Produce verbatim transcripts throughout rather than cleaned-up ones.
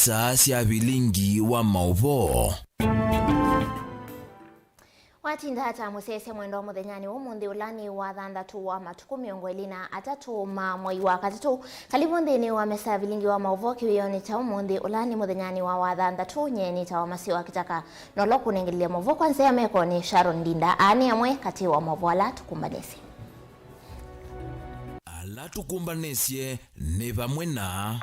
Ndeto sya vilingi wa maũvoo. Watinda ata mũsyaĩĩsya mwendwa mũthenyanĩ wa ũmũnthĩ, ũla nĩ wa thanthatũ wa matukũ mĩongo ĩlĩ na atatũ ma mwei wa katatũ? Kalivu nthĩnĩ wa mesa ya vilingi wa maũvoo kĩwĩonĩ kya ũmũnthĩ, ũla nĩ mũthenyanĩ wa wathanthatũ. Nyie nĩtawa Maseo wa Kĩtaka, na ũla ũkũnengelelya maũvoo kwa nzĩa ya meko nĩ Sharon Ndinda. Aa nĩ amwe katĩ wa maũvoo ala tũkũmbanĩsye. Ala tũkũmbanĩsye nĩ vamwe na.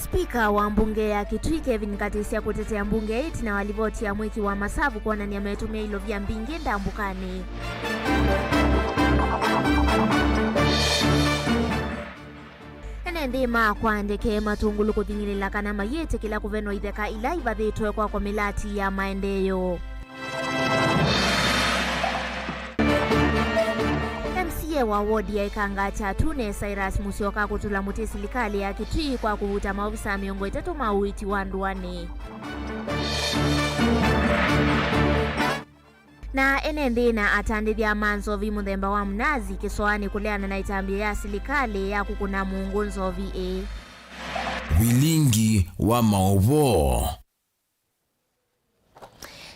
Spika wa mbunge ya Kitui Kevin Katisya kũtetea mbunge ĩtina wa livoti ya mwĩki wa masavu kwonany'a metũmĩa ilovia mbingĩ ndambũkanĩ. Ene nthĩ ma kwa ndeke matũngũlũ kũthing'ĩlĩla kana mayĩtĩkĩla kũvenwa itheka ila ivathĩtwe kwa kwa mĩlati ya maendeeo. M C A wa wodi ya Ikanga Kyatu nĩ Cyrus Musyoka kũtũla mũtĩ silikalĩ ya Kitui kwa kũvuta maovisaa mĩongo ĩtatũ ma ũiiti wa ndũanĩ. Na ene nthĩ na atandĩthya ma nzovi mũthemba wa mnazi kĩsoanĩ kũleana na ĩtambya ya silikalĩ ya kũkũna mũngũ nzovi ĩĩ. Vilingi wa maũvoo.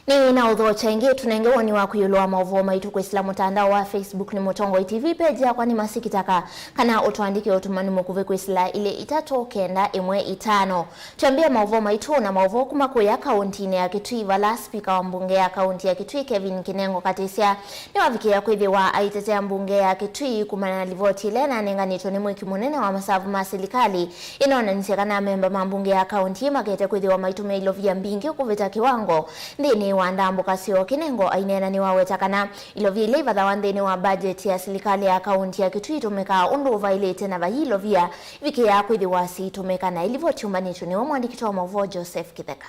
Nĩ na ũthokya ĩngĩ, tũnenge woni waku ĩũlũ wa maũvoo maitũ kwĩsĩla mũtandao wa Facebook nĩ Mũtongoi T V, page yakwa nĩ Masi Kĩtaka, kana ũtũandĩke ũtũmani mũkuvĩ kwĩsĩla ilĩ itatũ kenda ĩmwe itano. Twambĩe maũvoo maitũ na maũvoo kuma kũya kaũntinĩ ya Kitui, vala spika wa mbunge ya kaũnti ya Kitui Kevin Kinengo Katisya nĩwavikĩĩa kwĩthĩwa aitetea mbunge ya Kitui kumana na livoti ĩla ĩnanenganĩtwe nĩ mwĩki mũnene wa masavu ma silikalĩ ĩnonanisye kana amemba ma mbunge ya kaũnti ĩĩ makete kwĩthĩwa maitũmĩa ilovia mbingĩ kũvĩta kĩwango nthĩnĩ wa ndambũka syoo. Kinengo aineena nĩwaweta kana ilovia ila ivathawa nthĩnĩ wa mbajeti ya silikalĩ ya kaũnti ya Kitui itũmĩkaa ũndũ ũvaĩlĩte na vai ilovia ivikĩĩaa kwĩthĩwa siitũmĩka. Na ĩlivoti yũmbanĩtw'e nĩwe mũandĩki witũ wa maũvoo Joseph Kĩtheka.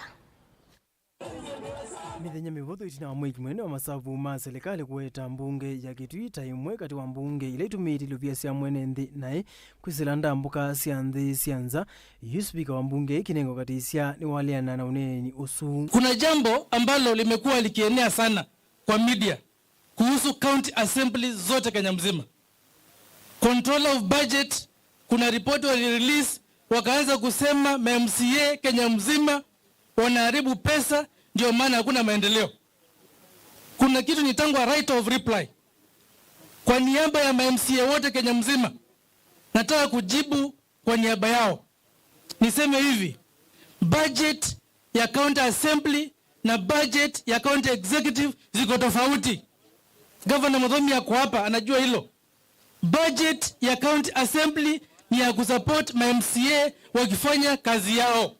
Mĩthenya mĩvũthũ ĩtina wa mwĩki mũnene wa masavu ma silikalĩ kũweta mbunge ya Kitui ta ĩmwe katĩ wa mbunge ila itũmĩĩte ilovia sya mwene nthĩ naĩ kwĩsĩla ndambũka sya nthĩ sya nza, yu spika wa mbunge Kinengo Katisya nĩwaleana na ũneeni ũsu. Kuna jambo ambalo limekuwa likienea sana kwa media kuhusu county assembly zote Kenya mzima. Controller of budget, kuna report walirelease, wakaanza kusema ma M C A Kenya mzima wanaharibu pesa, ndio maana hakuna maendeleo. Kuna kitu inaitangwa right of reply. Kwa niaba ya ma M C A wote Kenya mzima, nataka kujibu kwa niaba yao. Niseme hivi, budget ya county assembly na budget ya county executive ziko tofauti. Governor Muthomi ako hapa, anajua hilo. Budget ya county assembly ni ya kusupport ma M C A wakifanya kazi yao.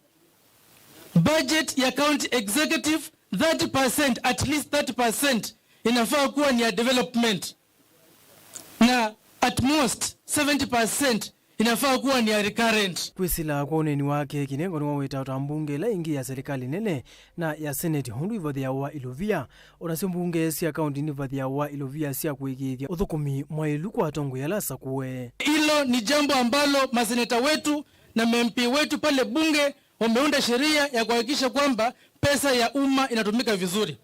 Budget ya county executive, thirty percent, at least thirty percent, inafaa kuwa ni ya development, na at most seventy percent inafaa kuwa ni ya recurrent. Kwĩsĩla kwa ũneeni wake, Kinengo nĩwaweta ta mbunge ĩla ĩngĩ ya silikalĩ nene na ya seneti ũndũ ivathĩawa ilovia. Onasyo mbunge sya kaũnti nivathĩawa ilovia sya kũĩkĩĩthya ũthũkũmi mwaĩlu kwa atongoi ala asakũe. Hilo ni jambo ambalo maseneta wetu na ma M P wetu pale bunge wameunda sheria ya kuhakikisha kwamba pesa ya umma inatumika vizuri.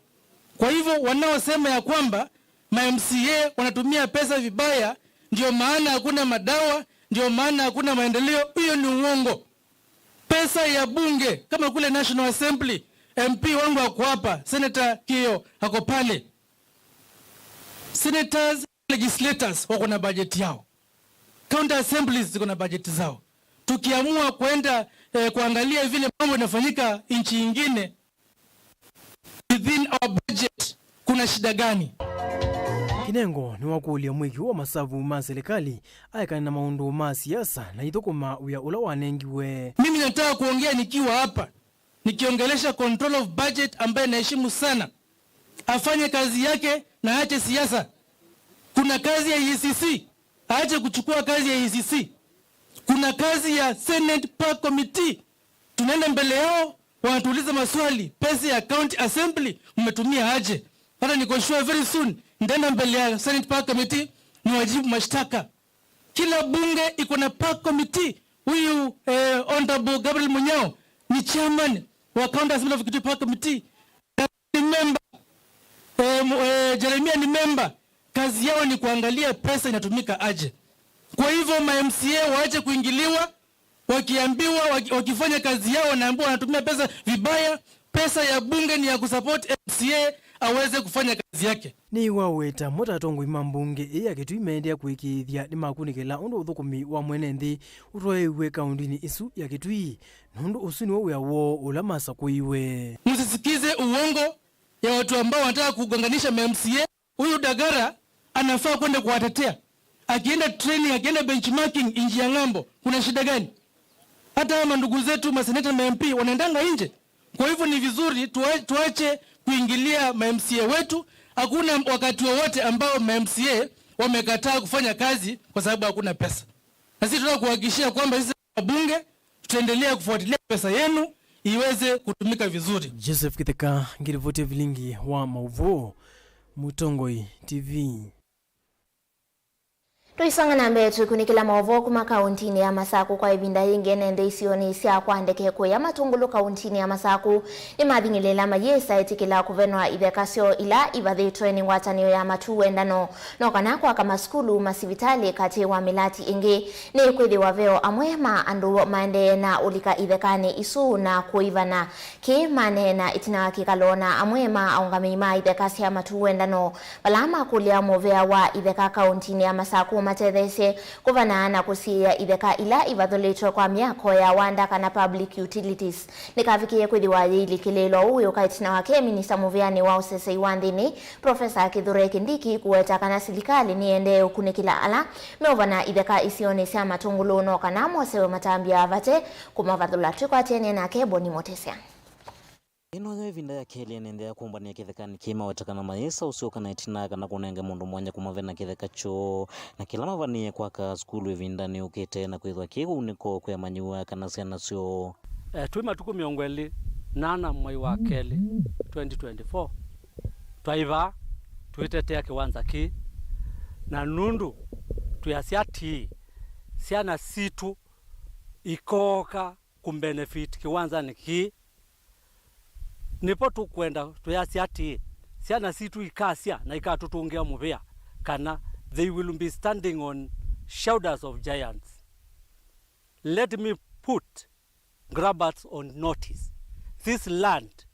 Kwa hivyo, wanaosema ya kwamba ma M C A wanatumia pesa vibaya, ndio maana hakuna madawa, ndio maana hakuna maendeleo, hiyo ni uongo. Pesa ya bunge, kama kule National Assembly, M P wangu ako hapa, Senator Kio ako pale. Senators, legislators wako na budget yao. County assemblies ziko na budget zao. Tukiamua kwenda, eh, kuangalia vile mambo inafanyika nchi ingine, within our budget, kuna shida gani? Kinengo nĩwakũlya mwĩki wa masavu ma silikalĩ aekane na maũndũ ma siasa na ithũkũma wĩa ũla wanengiwe. Mimi nataka kuongea nikiwa hapa, nikiongelesha control of budget ambaye naheshimu sana. Afanye kazi yake na aache siasa. Kuna kazi ya E A C C, aache kuchukua kazi ya E A C C. Kuna kazi ya Senate PAC committee. Tunaenda mbele yao, wanatuuliza maswali, pesa ya county assembly mmetumia aje? Hata niko sure very soon nitaenda mbele ya Senate PAC committee niwajibu mashtaka. Kila bunge iko na PAC committee. Huyu, eh, Honorable Gabriel Munyao ni chairman wa County Assembly of Kitui PAC committee. Ni member, eh, mu-, eh, Jeremia ni member. Kazi yao ni kuangalia pesa inatumika aje. Kwa hivyo ma M C A waache kuingiliwa, Wakiambiwa, waki-, wakifanya kazi yao, wanaambiwa wanatumia pesa vibaya. Pesa ya bunge ni ya kusupport M C A aweze kufanya kazi yake. Nĩwaweta mo ta atongoi ma mbunge ĩĩ ya Kitui maendeea kũĩkĩĩthya nĩmakunĩkĩla ũndũ ũthũkũmi wa mwene nthĩ ũtwaĩĩw'e kaũndĩnĩ ĩsu ya Kitui, nũndũ ũsu nĩw'o wĩa woo ũla masakũiwe. Msisikize uongo ya watu ambao wanataka kugonganisha ma M C A. Huyu Dagara anafaa kwenda kuwatetea. Akienda training, akienda benchmarking nchi ya ng'ambo, kuna shida gani? Hata hawa mandugu zetu maseneta na ma M P wanaendanga nje. Kwa hivyo ni vizuri tuwa-, tuache kuingilia ma M C A wetu. Hakuna wakati wowote ambao ma M C A wamekataa kufanya kazi kwa sababu hakuna pesa. Na sisi tunataka kuhakikishia kwamba sisi wabunge tutaendelea kufuatilia pesa yenu iweze kutumika vizuri. Joseph Kitheka, ngirivoti ya vilingi wa mauvoo, Mũtongoi T V. Tũisonga na mbee, tũikunĩkĩla maũvoo kuma kaũntinĩ ya Masakũ kwa ĩvinda yĩngĩ. Ene nthĩ isionĩ sya kwa ndeke kũya matũngũlũ kaũntinĩ ya Masakũ nĩmathing'ĩlĩĩla mayĩsa ĩtĩkĩla kũvenwa itheka syoo ila ivathĩtwe nĩ ngwatanĩo ya Matuu Wendano, no kana kwaka masukulu, masivitalĩ, katĩ wa mĩlati ĩngĩ. Nĩ kwĩthĩwa veo amwe ma andũ maendee na ũlika ithekanĩ isu na kũivana. Kĩĩ maneena ĩtina wa kĩkalo na amwe ma aũngamĩi ma itheka sya Matuu Wendano, vala makũlya mũvea wa itheka kaũntinĩ ya Masakũ matetheesye kũvana na kũsiĩĩa itheka ila ivathũlĩtwe kwa myako ya wanda kana public utilities. Nĩkavikĩie kwĩthĩwa yĩilikĩlĩĩlwa ũu wĩũka ĩtina wake minista mũvĩanĩ wa ũseseĩ wa nthĩnĩ, Profesa Kithure Kindiki, kũweta kana silikalĩ nĩyendee ũkunĩkĩla ala meũvana itheka isionĩ sya matũngũlũ, no kana mosewe matambya vate kũmavathũla. Twĩkwatĩanĩe nake Boni Motesya. Ĩno yo ĩvinda ya kelĩ ene nthĩ ya kũmbanĩa kĩthekanĩ kĩĩ maweta kana mayĩsa ũsyoka na ĩtina kana kũnenge mũndũ mwanya kũmavena kĩtheka kyoo, na kĩla mavanĩĩe kwaka sukulu ĩvindanĩ yũkĩte, na kwĩthwa kĩ kũu nĩko kwĩamanyĩw'a kana syana syoo. Eh, twĩ matukũ mĩongo ĩlĩ na ana mwai wa kelĩ twenty twenty-four, twaĩ vaa twĩtetea kĩwanza kĩĩ, na nũndũ twĩasya atĩĩ, syana sitũ ikooka kũbenefit kĩwanzanĩ kĩĩ, nĩvo tũkwenda twĩasya atĩĩ, syana sitũ ikasya na ikatũtũngĩa mũvea, kana they will be standing on shoulders of giants. Let me put grabbers on notice. This land,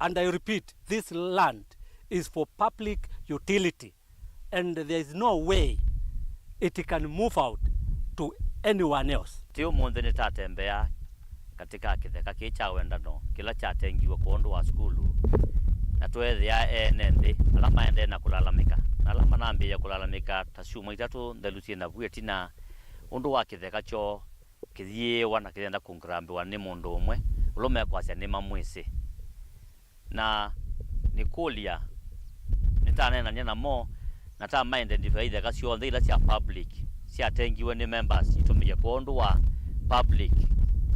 and I repeat, this land is for public utility, and there is no way it can move out to anyone else. Ti ũmũnthĩ nĩtatembea katĩ ka kĩtheka kĩĩ kya Wendano kĩla kyatengiwe kwondũ wa sukulu, na tweethĩa ene nthĩ ala maendee na kũlalamĩka, na ala manambĩĩe kũlalamĩka ta syumwa itatũ nthelu syĩ navu ĩtina, ũndũ wa kĩtheka kyoo kĩthiĩĩwa na kĩyenda kũngrambĩwa nĩ mũndũ ũmwe ũla mekwasya nĩmamwĩsĩ. Na nĩkũlya, nĩtaneenany'a namo, na ta ma identify itheka syonthe ila sya public syatengiwe nĩ members itũmĩe kwondũ wa public,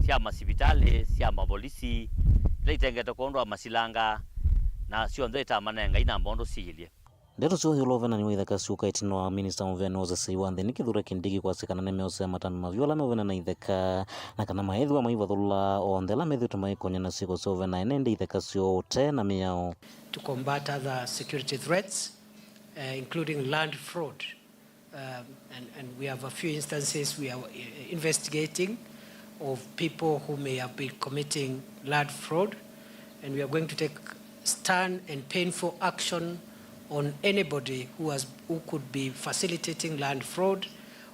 sya masivitalĩ, sya mavolisi, ila itengete kwondũ wa masilanga, na syonthe itamanenga inamba ũndũ siilye. Ndeto syoo ĩũlũ wa ũvenani wa itheka syũka ĩtina wa minista mũveani wa ũseseĩ wa nthĩnĩ Kithure Kindiki kwasya kana nĩmeũsea matambya mavyũ ala meũvenana itheka, na kana maĩthĩwa maivathũla onthe ala methĩĩtwe maikonya na syĩko sya ũvena ene nthĩ itheka syoo ũte na mĩao. To combat other security threats, uh, including land fraud. Um, and, and we have a few instances we are, uh, investigating of people who may have been committing land fraud, and we are going to take stern and painful action on anybody who has, who could be facilitating land fraud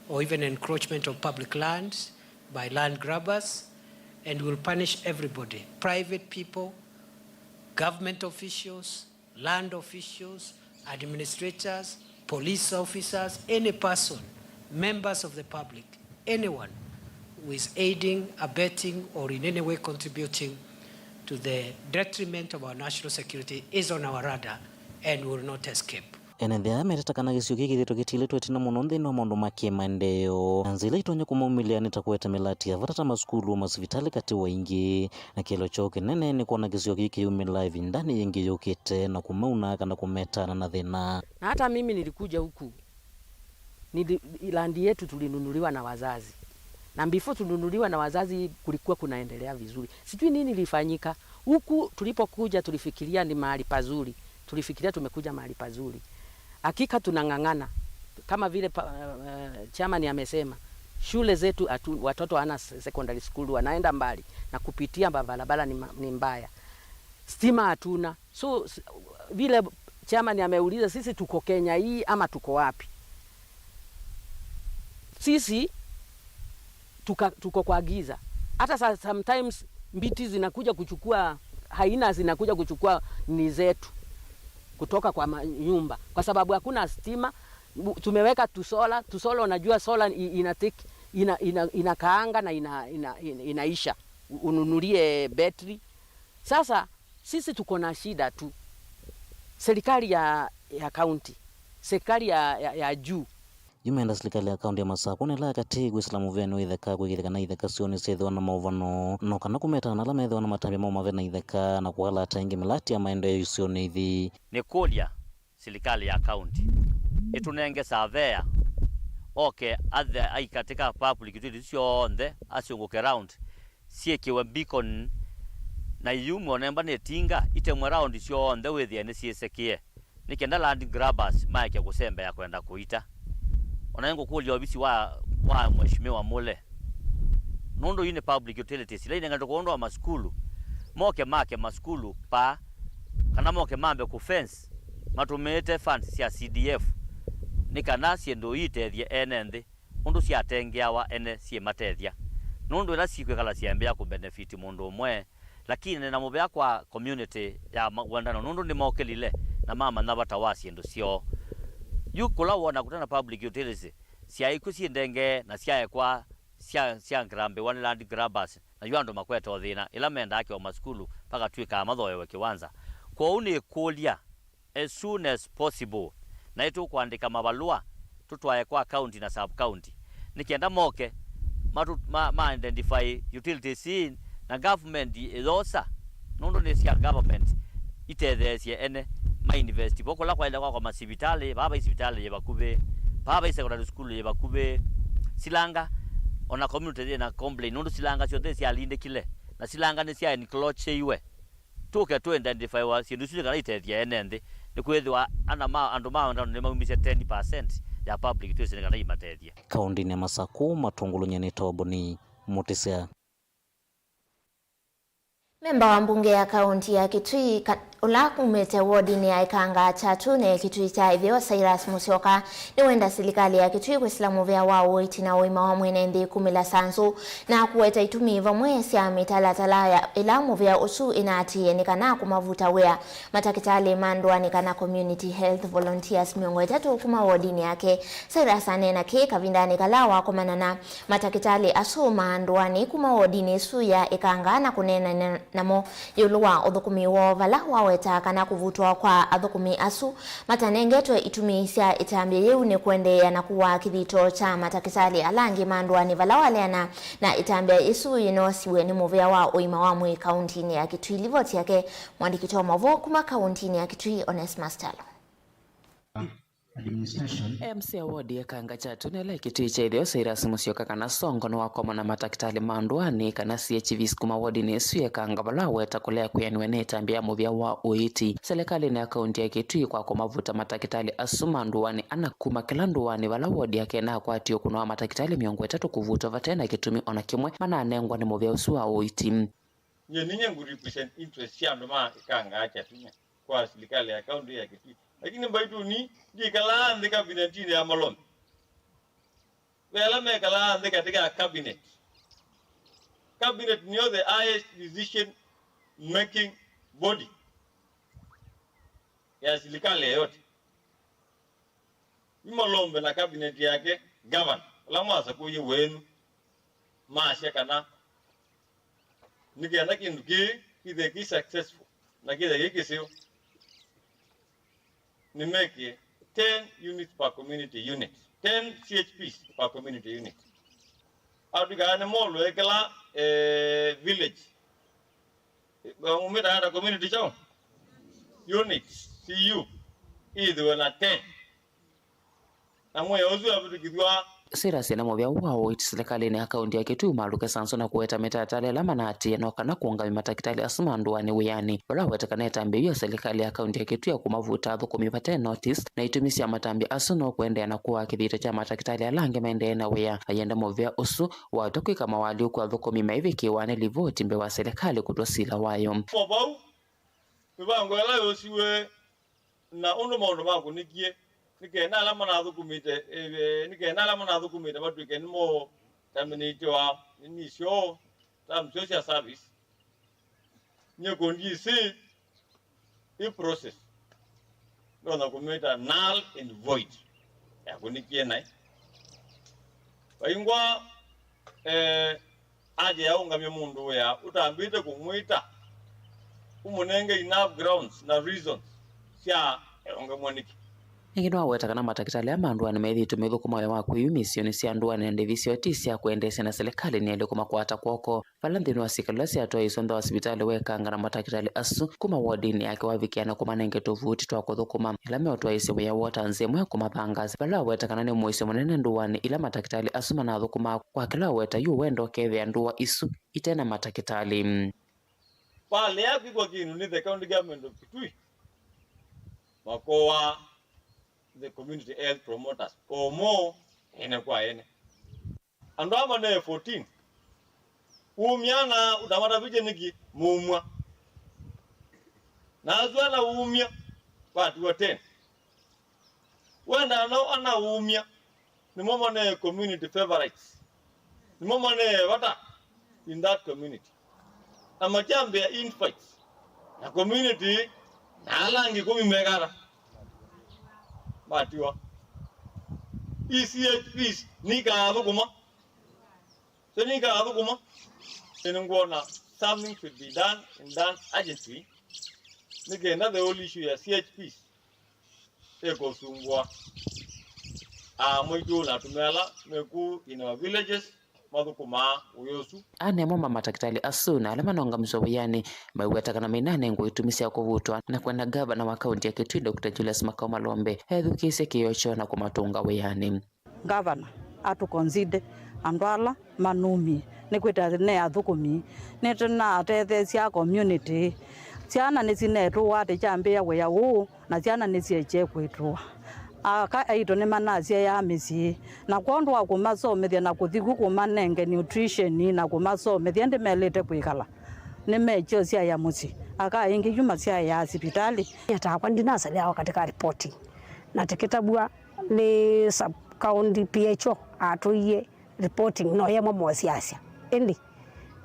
or even encroachment of public lands by land grabbers, and we'll punish everybody, private people, government officials, land officials, administrators, police officers, any person, members of the public, anyone who is aiding, abetting, or in any way contributing to the detriment of our national security is on our radar and will not escape. Ene nthĩ aya meteta kana kĩsio kĩĩ kĩthĩĩtwe kĩtilĩtwe ĩtina mũno nthĩnĩ wa maũndũ ma kĩmaendeeo, na nzĩa ila itonya kũmaumĩlĩa nĩ ta kũete mĩlati ya vata ta masukulu, masivitalĩ, katĩ wa ingĩ. Na kĩeleelo kyoo kĩnene nĩ kwona kĩsio kĩĩ kĩyumĩla ĩvindanĩ yĩngĩ yũkĩte na kũmauna kana kũmetaana na thĩna. Na hata mimi nilikuja huku, nili-, land yetu tulinunuliwa na wazazi. Na before tununuliwa na wazazi kulikuwa kunaendelea vizuri. Sijui nini ilifanyika. Huku tulipokuja tulifikiria ni mahali pazuri. Tulifikiria tumekuja mahali pazuri. Hakika tunang'ang'ana. Kama vile pa-, eh, chairman amesema, Shule zetu hatu, watoto hawana se-, secondary school, wanaenda mbali na kupitia mabarabara ni, ma- ni mbaya. Stima hatuna. So s- vile chairman ameuliza, sisi tuko Kenya hii ama tuko wapi? Sisi tuka, tuko kwa giza. Hata sa- sometimes mbiti zinakuja kuchukua, haina zinakuja kuchukua ni zetu kutoka kwa ma- nyumba, kwa sababu hakuna stima. Bu- Tumeweka tusola, tusola, unajua sola i- ina take, ina, ina, inakaanga na ina, ina, ina, inaisha. U- ununulie battery. Sasa sisi tuko na shida tu. Serikali ya, ya county, serikali ya, ya, ya juu. Yu menda silikalĩ ya kaũntĩ ya Masakũ na ĩla ya katĩ kwĩsĩla mũvĩanĩ wa itheka kũĩkĩĩthya kana itheka syoo nĩsyĩthĩwa na maũvano, no kana kũmetawa na ala methĩwa na matambya ma ũmavena itheka na kũalata ĩngĩ mĩlati ya maendeeo isionĩ ithi. Nĩkũlya silikalĩ ya kaũntĩ ĩtũnenge savea oke athe aikatika public utilities syonthe, asyũngũke round, syĩkĩwe beacon, na iyumwe onemba nĩ tinga, itemwe round syonthe wĩthĩe nĩsyĩsekie, nĩ kenda land grabbers maeke kũsembea kwenda kũita. Ona nĩngũkũlya ovisi wa, wa Mheshimiwa Mule, nũndũ ii nĩ public utilities ila inenganĩtwe kwondũ wa masukulu, moke make masukulu paa, kana moke mambe kũ fence matũmĩĩte funds sya C D F, nĩ kana syĩndũ ii itethye ene nthĩ ũndũ syatengeawa ene syĩmatethya, nũndũ ĩla sikwĩkala syambĩĩa kũ benefit mũndũ ũmwe, lakini nĩ na mũvea kwa community ya ma- Wendano, nũndũ nĩmokĩlile na mamanya vata wa syĩndũ syoo. Yu kũla wona kũtana public utilities, syaĩ kw'o syĩ ndengee na syaekwa sya, sya ngarambĩwa nĩ land grabbers, na yu andũ makwete o thĩna ĩla mendaa kĩo masukulu, pakatw'ĩkaa mathoewe kĩwanza. Kwoou nĩkũlya as soon as possible, na ĩtũkũandĩka mavalũa tũtwae kwa county na sub county, nĩ kenda moke matũ- ma, ma identify utilities ii, na government ĩyosa, nũndũ nĩ sya government, itetheesye ene ma invest vo kũla kwaĩle kwakwa masivitalĩ, vaa vai sivitalĩ yĩ vakuvĩ, vaa vai secondary school yĩ vakuvĩ. Silanga, ona community yĩ na complain nũndũ silanga syonthe syalindĩkile, na silanga nĩ sya encroachĩiwe. Tũke tũ identifywa syĩndũ isu nĩ kana itethye ene nthĩ, nĩkwĩthĩwa ana ma andũ ma Wendano nĩmaumisye ten percent ya public utilities nĩ kana imatethye. Kaũntĩnĩ ya Masakũ, Matũngũlũny'a nĩ Toboni Mũtĩsya. Memba wa mbunge ya kaũntĩ ya Kitui ka- ũla umĩte wodinĩ ya Ĩkanga Kyatu na Kitui kya Ĩtheo, Cyrus Musyoka, nĩwenda silikalĩ ya Kitui kwĩsĩla mũvĩa wa ũiiti na ũima wa mwene nthĩ kumĩla sanzũ na kũweta itumi vamwe sya mĩtalatala ya ĩla mũvĩa ũsu ĩnaatĩĩe nĩ kana kũmavuta wĩa matakĩtalĩ ma ndũanĩ kana community health volunteers mĩongo ĩtatũ kuma wodinĩ yake. Cyrus aneena kĩĩ kavindanĩ kala wakomana na matakĩtalĩ asu ma ndũanĩ kuma wodinĩ ĩsu ya Ĩkanga na kũneenany'a namo ĩũlũ wa ũthũkũmi woo, vala wawetaa kana kũvutwa kwa athũkũmi asu matanengetwe itumi sya ĩtambya yĩu nĩ kũendeea na kũaa kĩthito kya matakĩtalĩ ala angĩ ma ndũanĩ, vala waleana na ĩtambya ĩsu yĩnoosiw'e nĩ mũvĩa wa ũima wa mwĩĩ kaũntĩnĩ ya Kitui. Livoti yake mwandĩki wa maũvoo kuma kaũntĩnĩ ya Kitui, Onesmus Kyalo. Administration. M C ya ward ya Ĩkanga Kyatu na ĩla Kitui kya Ĩtheo, Cyrus Musyoka kana Sonko, nĩwakomana na matakĩtalĩ ma ndũanĩ kana C H Vs kuma wardinĩ ĩsu ya Ĩkanga, vala aweta kũlea kwĩanĩw'a nĩ ĩtambya ya mũvĩa wa ũiiti silikalĩnĩ ya kaũntĩ ya Kitui kwa kũmavuta matakĩtalĩ asu ma ndũanĩ ana kuma kĩla ndũanĩ vala ward yake ĩnakwatie ũkũno wa matakĩtalĩ mĩongo ĩtatũ kũvutwa vate na kĩtumi ona kĩmwe mananengwa nĩ mũvĩa ũsu wa ũiiti. Nyie ninyie ngu represent interest sya andũ ma Ĩkanga Kyatu kwa silikalĩ ya kaũntĩ ya Kitui. Lakini mbaituni ndikalaa nthĩ kabinetinĩ ya malombi. Ve ala mekalaa nthĩ katika cabinet. Cabinet nĩyo the highest decision making body ya silikalĩ yeyote. Nĩ malombe na cabinet yake, governor, ala mwasakũie wenu, masya kana nĩ kenda kĩndũ kĩĩ kĩthĩe kĩ successful na kĩthĩe kĩ kĩseo, nĩmekĩe ten units per community unit, ten C H Ps per community unit. Atwĩkaa nĩ molwe kĩla, eh, village, eh, ũmĩtaa ta community kyaũ? Unit, C U, ĩthĩwe na ten. Na mwĩao ũsu wavĩtũkĩthw'a Silas ena mũvea ũũ wa ũiiti silikalĩnĩ ya kaunti ya Kitui ũmalũke sanso na kũweta mĩtalatala ĩla manaatĩĩa no kana kũũngamya matakĩtalĩ asu ma ndũanĩ wĩanĩ, vala aweta kana ĩtambya yu ya silikalĩ ya kaunti ya Kitui ya kũmavuta athũkũmi vate notice, na itumi sya matambya asu no kũendeea na kũaa kĩthito kya matakĩtalĩ ala angĩ maendee na wĩa. Ayenda mũvea ũsu watw'a kwĩka mawalyũku, athũkũmi maivikĩĩwa nĩ livoti mbee wa silikalĩ kũtw'a sila wayo. Kwa vau, mĩvango ĩla yosiwe na ũndũ maũndũ makũnĩkie, nĩ kenda ala manathũkũmĩte, eh, nĩ kenda ala manathũkũmĩte matw'ĩke nĩmo terminate wa nini syoo, term syoo sya service. Nyie kũndisĩ ĩ process ndonya kũmĩta null and void, yakũnĩkie naĩ. Vaingwa, eh, aje aũngamye mũndũ wĩa ũtambĩte kũmwĩta, ũmũnenge enough grounds na reasons sya eũngamwa nĩkĩ. Ĩngĩ nĩwaweta kana matakĩtalĩ aa ma ndũanĩ methĩĩtwe methũkũma wĩa wa kwĩyu mĩsyĩnĩ sya ndũanĩ na ndĩvi syoo ti sya kwendeesya, na silikalĩ nĩyaĩle kũmakwata kw'oko. Vala nthĩnĩ wa syĩkalo ila syatwaĩĩswe nthĩ wa sivitalĩ wa Ĩkanga na matakĩtalĩ asu kuma wodinĩ yake wavikĩa na kũmanenge tũvuti twa kũthũkũma ĩla meũtwaĩĩsya wĩa woo ta nzĩa ĩmwe ya kũmathangaasya, vala aweta kana nĩ mũisyo mũnene ndũanĩ ila matakĩtalĩ asu manathũkũmaa kwa kĩla aweta yu ũenda ũkethĩa ndũa isu ite na matakĩtalĩ. Valea kwĩkwa kĩndũ nĩ the county government of Kitui, makoa the community health promoters omo ene kwa ene. Andũ aa mane fourteen, umya na ũtamatavĩtye nĩkĩ mũumwa? Na asu ala umya vatiwa ten. Wenda no ana umya, nĩmo mane community favorites. Nĩmo mane vata in that community. Na makyambĩa infights na community na ala angĩ kũmi mekata matiwa. E C H Ps nikathũkũma. Syo nikathũkũma. Syo nĩngwona something should be done and done urgently. Nĩkenda the whole issue ya C H Ps ĩkũsumbũa aa maitũ na atumĩa ala meku in our villages mathũkũmaa wĩa ũsu. Aa nĩmo ma matakĩtalĩ asu na ala manaũngamĩswa wĩanĩ maiweta kana mainanengwa itumi sya kũvutwa, na kwenda ngavana wa kaunti ya Kitui Doctor Julius Makau Malombe ethukĩĩsye kĩĩo kyoo na kũmatũnga wĩanĩ. Ngavana atũkonside andũ ala manumie, nĩkwĩta ne athũkũmi, nĩtũnatetheesya community. Syana nĩsinetũwa tĩkyambĩĩa wĩa ũũ, na syana nĩsyekie kwĩtũwa. Aka aitũ nĩmanasyaĩaa mĩsyĩ, na kwondũ wa kũmasomethya na kũthi ku kũmanenge nutrition na kũmasomethya, ĩndĩ melĩte kwĩkala nĩmekyosyaĩa mũsyĩ. Aka aingĩ yu masyaĩaa sivitalĩ. Nyie takwa ndinasalĩawa katika reporting, na tĩkĩtavw'a nĩ sub county P H O atũie reporting no yemwe mosiasya. Ĩndĩ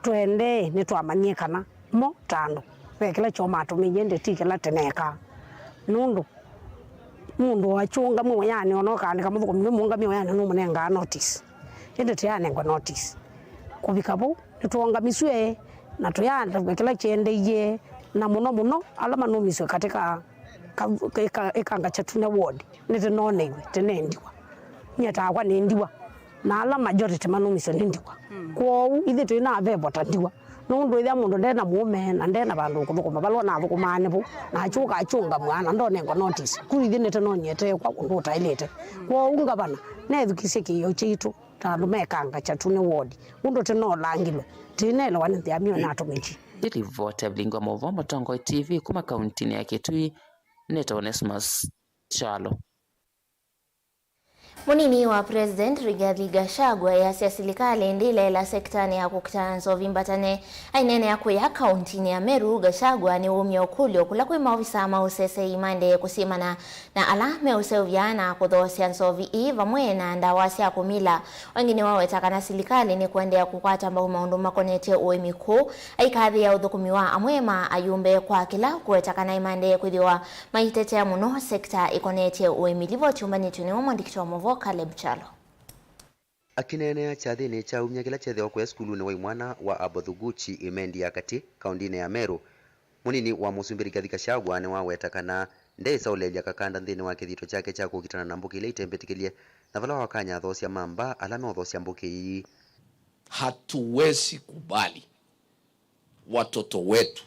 tũendee nĩtwamanyie kana mo ta andũ ve kĩla kyoo matũmĩie, ĩndĩ ti kĩla tĩneekaa. Nũndũ mũndũ akyũngamw'a wĩanĩ, ona ũkaandĩka mũthũkũmi nũmũngamie wĩanĩ nũmũnengaa notice, ĩndĩ tĩyanengwa notice. Kũvika vau nĩtwongamisw'e na tũyandĩkwa kĩla kyendeie, na mũno mũno ala manumiswe katika ka-, ĩka-, ĩkanga kya Tune ward nĩtĩnoneiwe tĩnendiwa. Nyie takwa nĩ ndiwa, na ala majority manumiswe nĩ ndiwa. Kwoou ithyĩ twĩ na vevo ta ndiwa, nũndũ ĩthĩa mũndũ nde na mũũme na nde na vandũ ũkũthũkũma, vala ũnathũkũmaa nĩ vau, na akyũka akyũngamw'a na ndonengwa notice, ku ithyĩ nĩtĩnonie teekwa ũndũ ũtaĩlĩte. Kwoou ngavana nethukĩsye kĩĩo kyaitũ ta andũ mekanga kya Tune ward, ũndũ tĩnolangilwe, tĩnelewa nĩ nthĩa mĩo natũmĩkie. Nĩ livoti ya Vilingi wa Maũvoo Mũtongoi T V kuma kauntinĩ ya Kitui, nĩtawa Onesmus Kyalo. Mũnini wa President Rigathi Gachagua easya silikalĩ ndĩlaĩla sektanĩ ya kũkita nzovi mbatane. Aineenea kũya kauntinĩ ya Meru, Gachagua nĩwumya ũkũlyo kũla kwĩ maovisaa ma ũsesei maendee kũsyĩmana na ala meũseũvya na kũthoosya nzovi ii vamwe na ndawa sya kũmila. Ĩngĩ nĩwaweta kana silikalĩ nĩkũendeea kũkwata mbau maũndũ makonetye ũĩmi kũũ, aikathĩĩa ũthũkũmi wa amwe ma ayumbe kwa kĩla ũkũweta kana nĩmaendee kwĩthĩwa maitetea mũno sekta ĩkonetye ũĩmi. Livoti yũmbanĩtw'e nĩwe mwandĩki wa maũvoo Caleb Kyalo. Akĩneenea kyathĩnĩ kya aumya kĩla kyethĩawa kũya sukulunĩ wa imwana wa Abothuguchi Imendi ya Katĩ, kaũndĩnĩ ya Meru, mũnini wa mũsumbĩ Rigathi Gachagua nĩwaweta kana ndeĩsa ũleelya kakanda nthĩnĩ wa kĩthito kyake kya kũkitana na mbũkĩ ila itembĩtĩkĩlye, na vala wakanya athoosya ma mbaa ala meũthoosya mbũkĩ ii. Hatuwezi kubali watoto wetu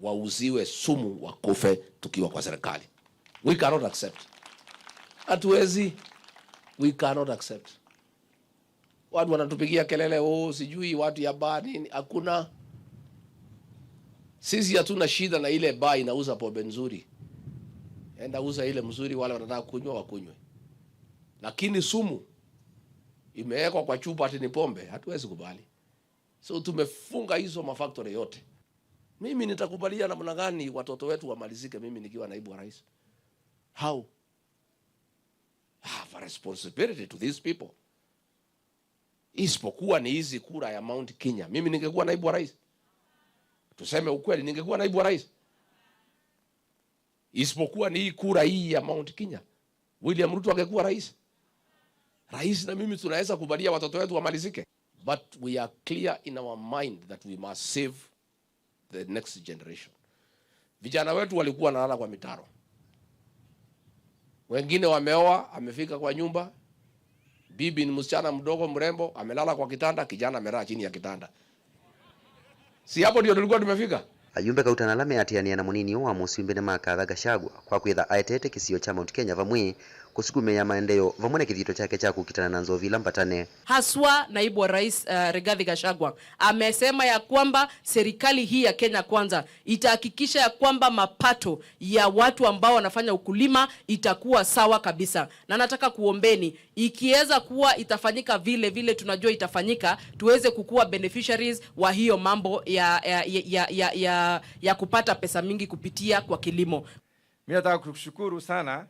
wauziwe sumu wakufe tukiwa kwa serikali. We cannot accept. Hatuwezi. We cannot accept. Watu wanatupigia kelele, "Oh, sijui watu ya bar nini." Hakuna. Sisi hatuna shida na ile bar inauza pombe nzuri. Enda uza ile mzuri, wale wanataka kunywa wakunywe. Lakini sumu imewekwa kwa chupa ati ni pombe, hatuwezi kubali. So tumefunga hizo mafactory yote. Mimi nitakubalia namna gani watoto wetu wamalizike mimi nikiwa naibu wa rais? How? I have a responsibility to these people. Isipokuwa ni hizi kura ya Mount Kenya, mimi ningekuwa naibu wa rais? Tuseme ukweli, ningekuwa naibu wa rais? Isipokuwa ni hii kura hii ya Mount Kenya, William Ruto angekuwa rais? Rais na mimi tunaweza kubalia watoto wetu wamalizike? But we are clear in our mind that we must save the next generation. Vijana wetu walikuwa wanalala kwa mitaro. Wengine wameoa, amefika kwa nyumba, bibi ni msichana mdogo mrembo, amelala kwa kitanda, kijana amelala chini ya kitanda. Si hapo ndio tulikuwa tumefika? Ayumbe kauta na ala meatĩanĩa na mũnini ũũ wa mũsumbĩ nĩmakatha Gachagua kwa kwĩtha aetete kĩsio kya Mount Kenya vamwe kũsukumĩĩa maendeeo vamwe na kĩthito kyake kya kũkitana na nzovi ila mbatane. Haswa naibu wa rais, uh, Rigathi Gachagua amesema ya kwamba serikali hii ya Kenya Kwanza itahakikisha ya kwamba mapato ya watu ambao wanafanya ukulima itakuwa sawa kabisa. Na nataka kuombeni, ikiweza kuwa itafanyika vile vile tunajua itafanyika, tuweze kukuwa beneficiaries wa hiyo mambo ya, ya, ya, ya, ya, ya, ya kupata pesa mingi kupitia kwa kilimo. Mimi nataka kukushukuru sana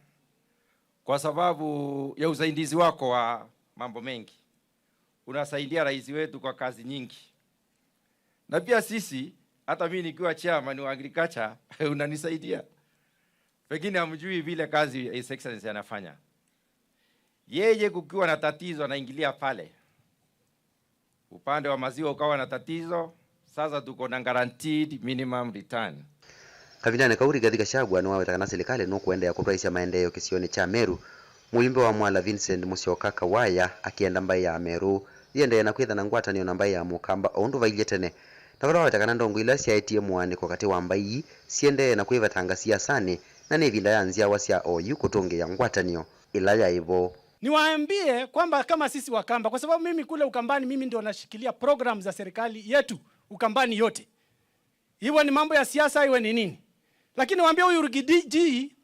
kwa sababu ya usaidizi wako wa mambo mengi. Unasaidia rais wetu kwa kazi nyingi. Na pia sisi, hata mimi nikiwa chairman wa agriculture, unanisaidia. Pengine hamjui vile kazi His Excellency anafanya. Yeye kukiwa na tatizo anaingilia pale. Upande wa maziwa ukawa na tatizo, sasa tuko na guaranteed minimum return. Kavindanĩ kau, Rigathi Gachagua nĩwaweta kana silikalĩ nũkũendeea kũtwaĩsya maendeeo kĩsionĩ kya Meru, mũyumbe wa Mwala Vincent Musyoka Kawaya akĩenda mbaĩ ya Ameru yĩendee na kwĩtha na ngwatanĩo na mbaĩ ya Mũkamba o ũndũ vailyĩ tene, na vala waweta kana ndongoi ila syaetie mũaanĩko katĩ wa mbaĩ ii siendee na kwĩvetanga siasanĩ, na nĩ ĩvinda ya nzyawa sya oyu kũtũngĩĩa ngwatanĩo ĩla yaĩ vo. Niwaambie kwamba kama sisi Wakamba, kwa sababu mimi kule Ukambani, mimi ndio nashikilia program za serikali yetu Ukambani yote. Iwe ni mambo ya siasa, iwe ni nini. Lakini waambie huyu Rigiji,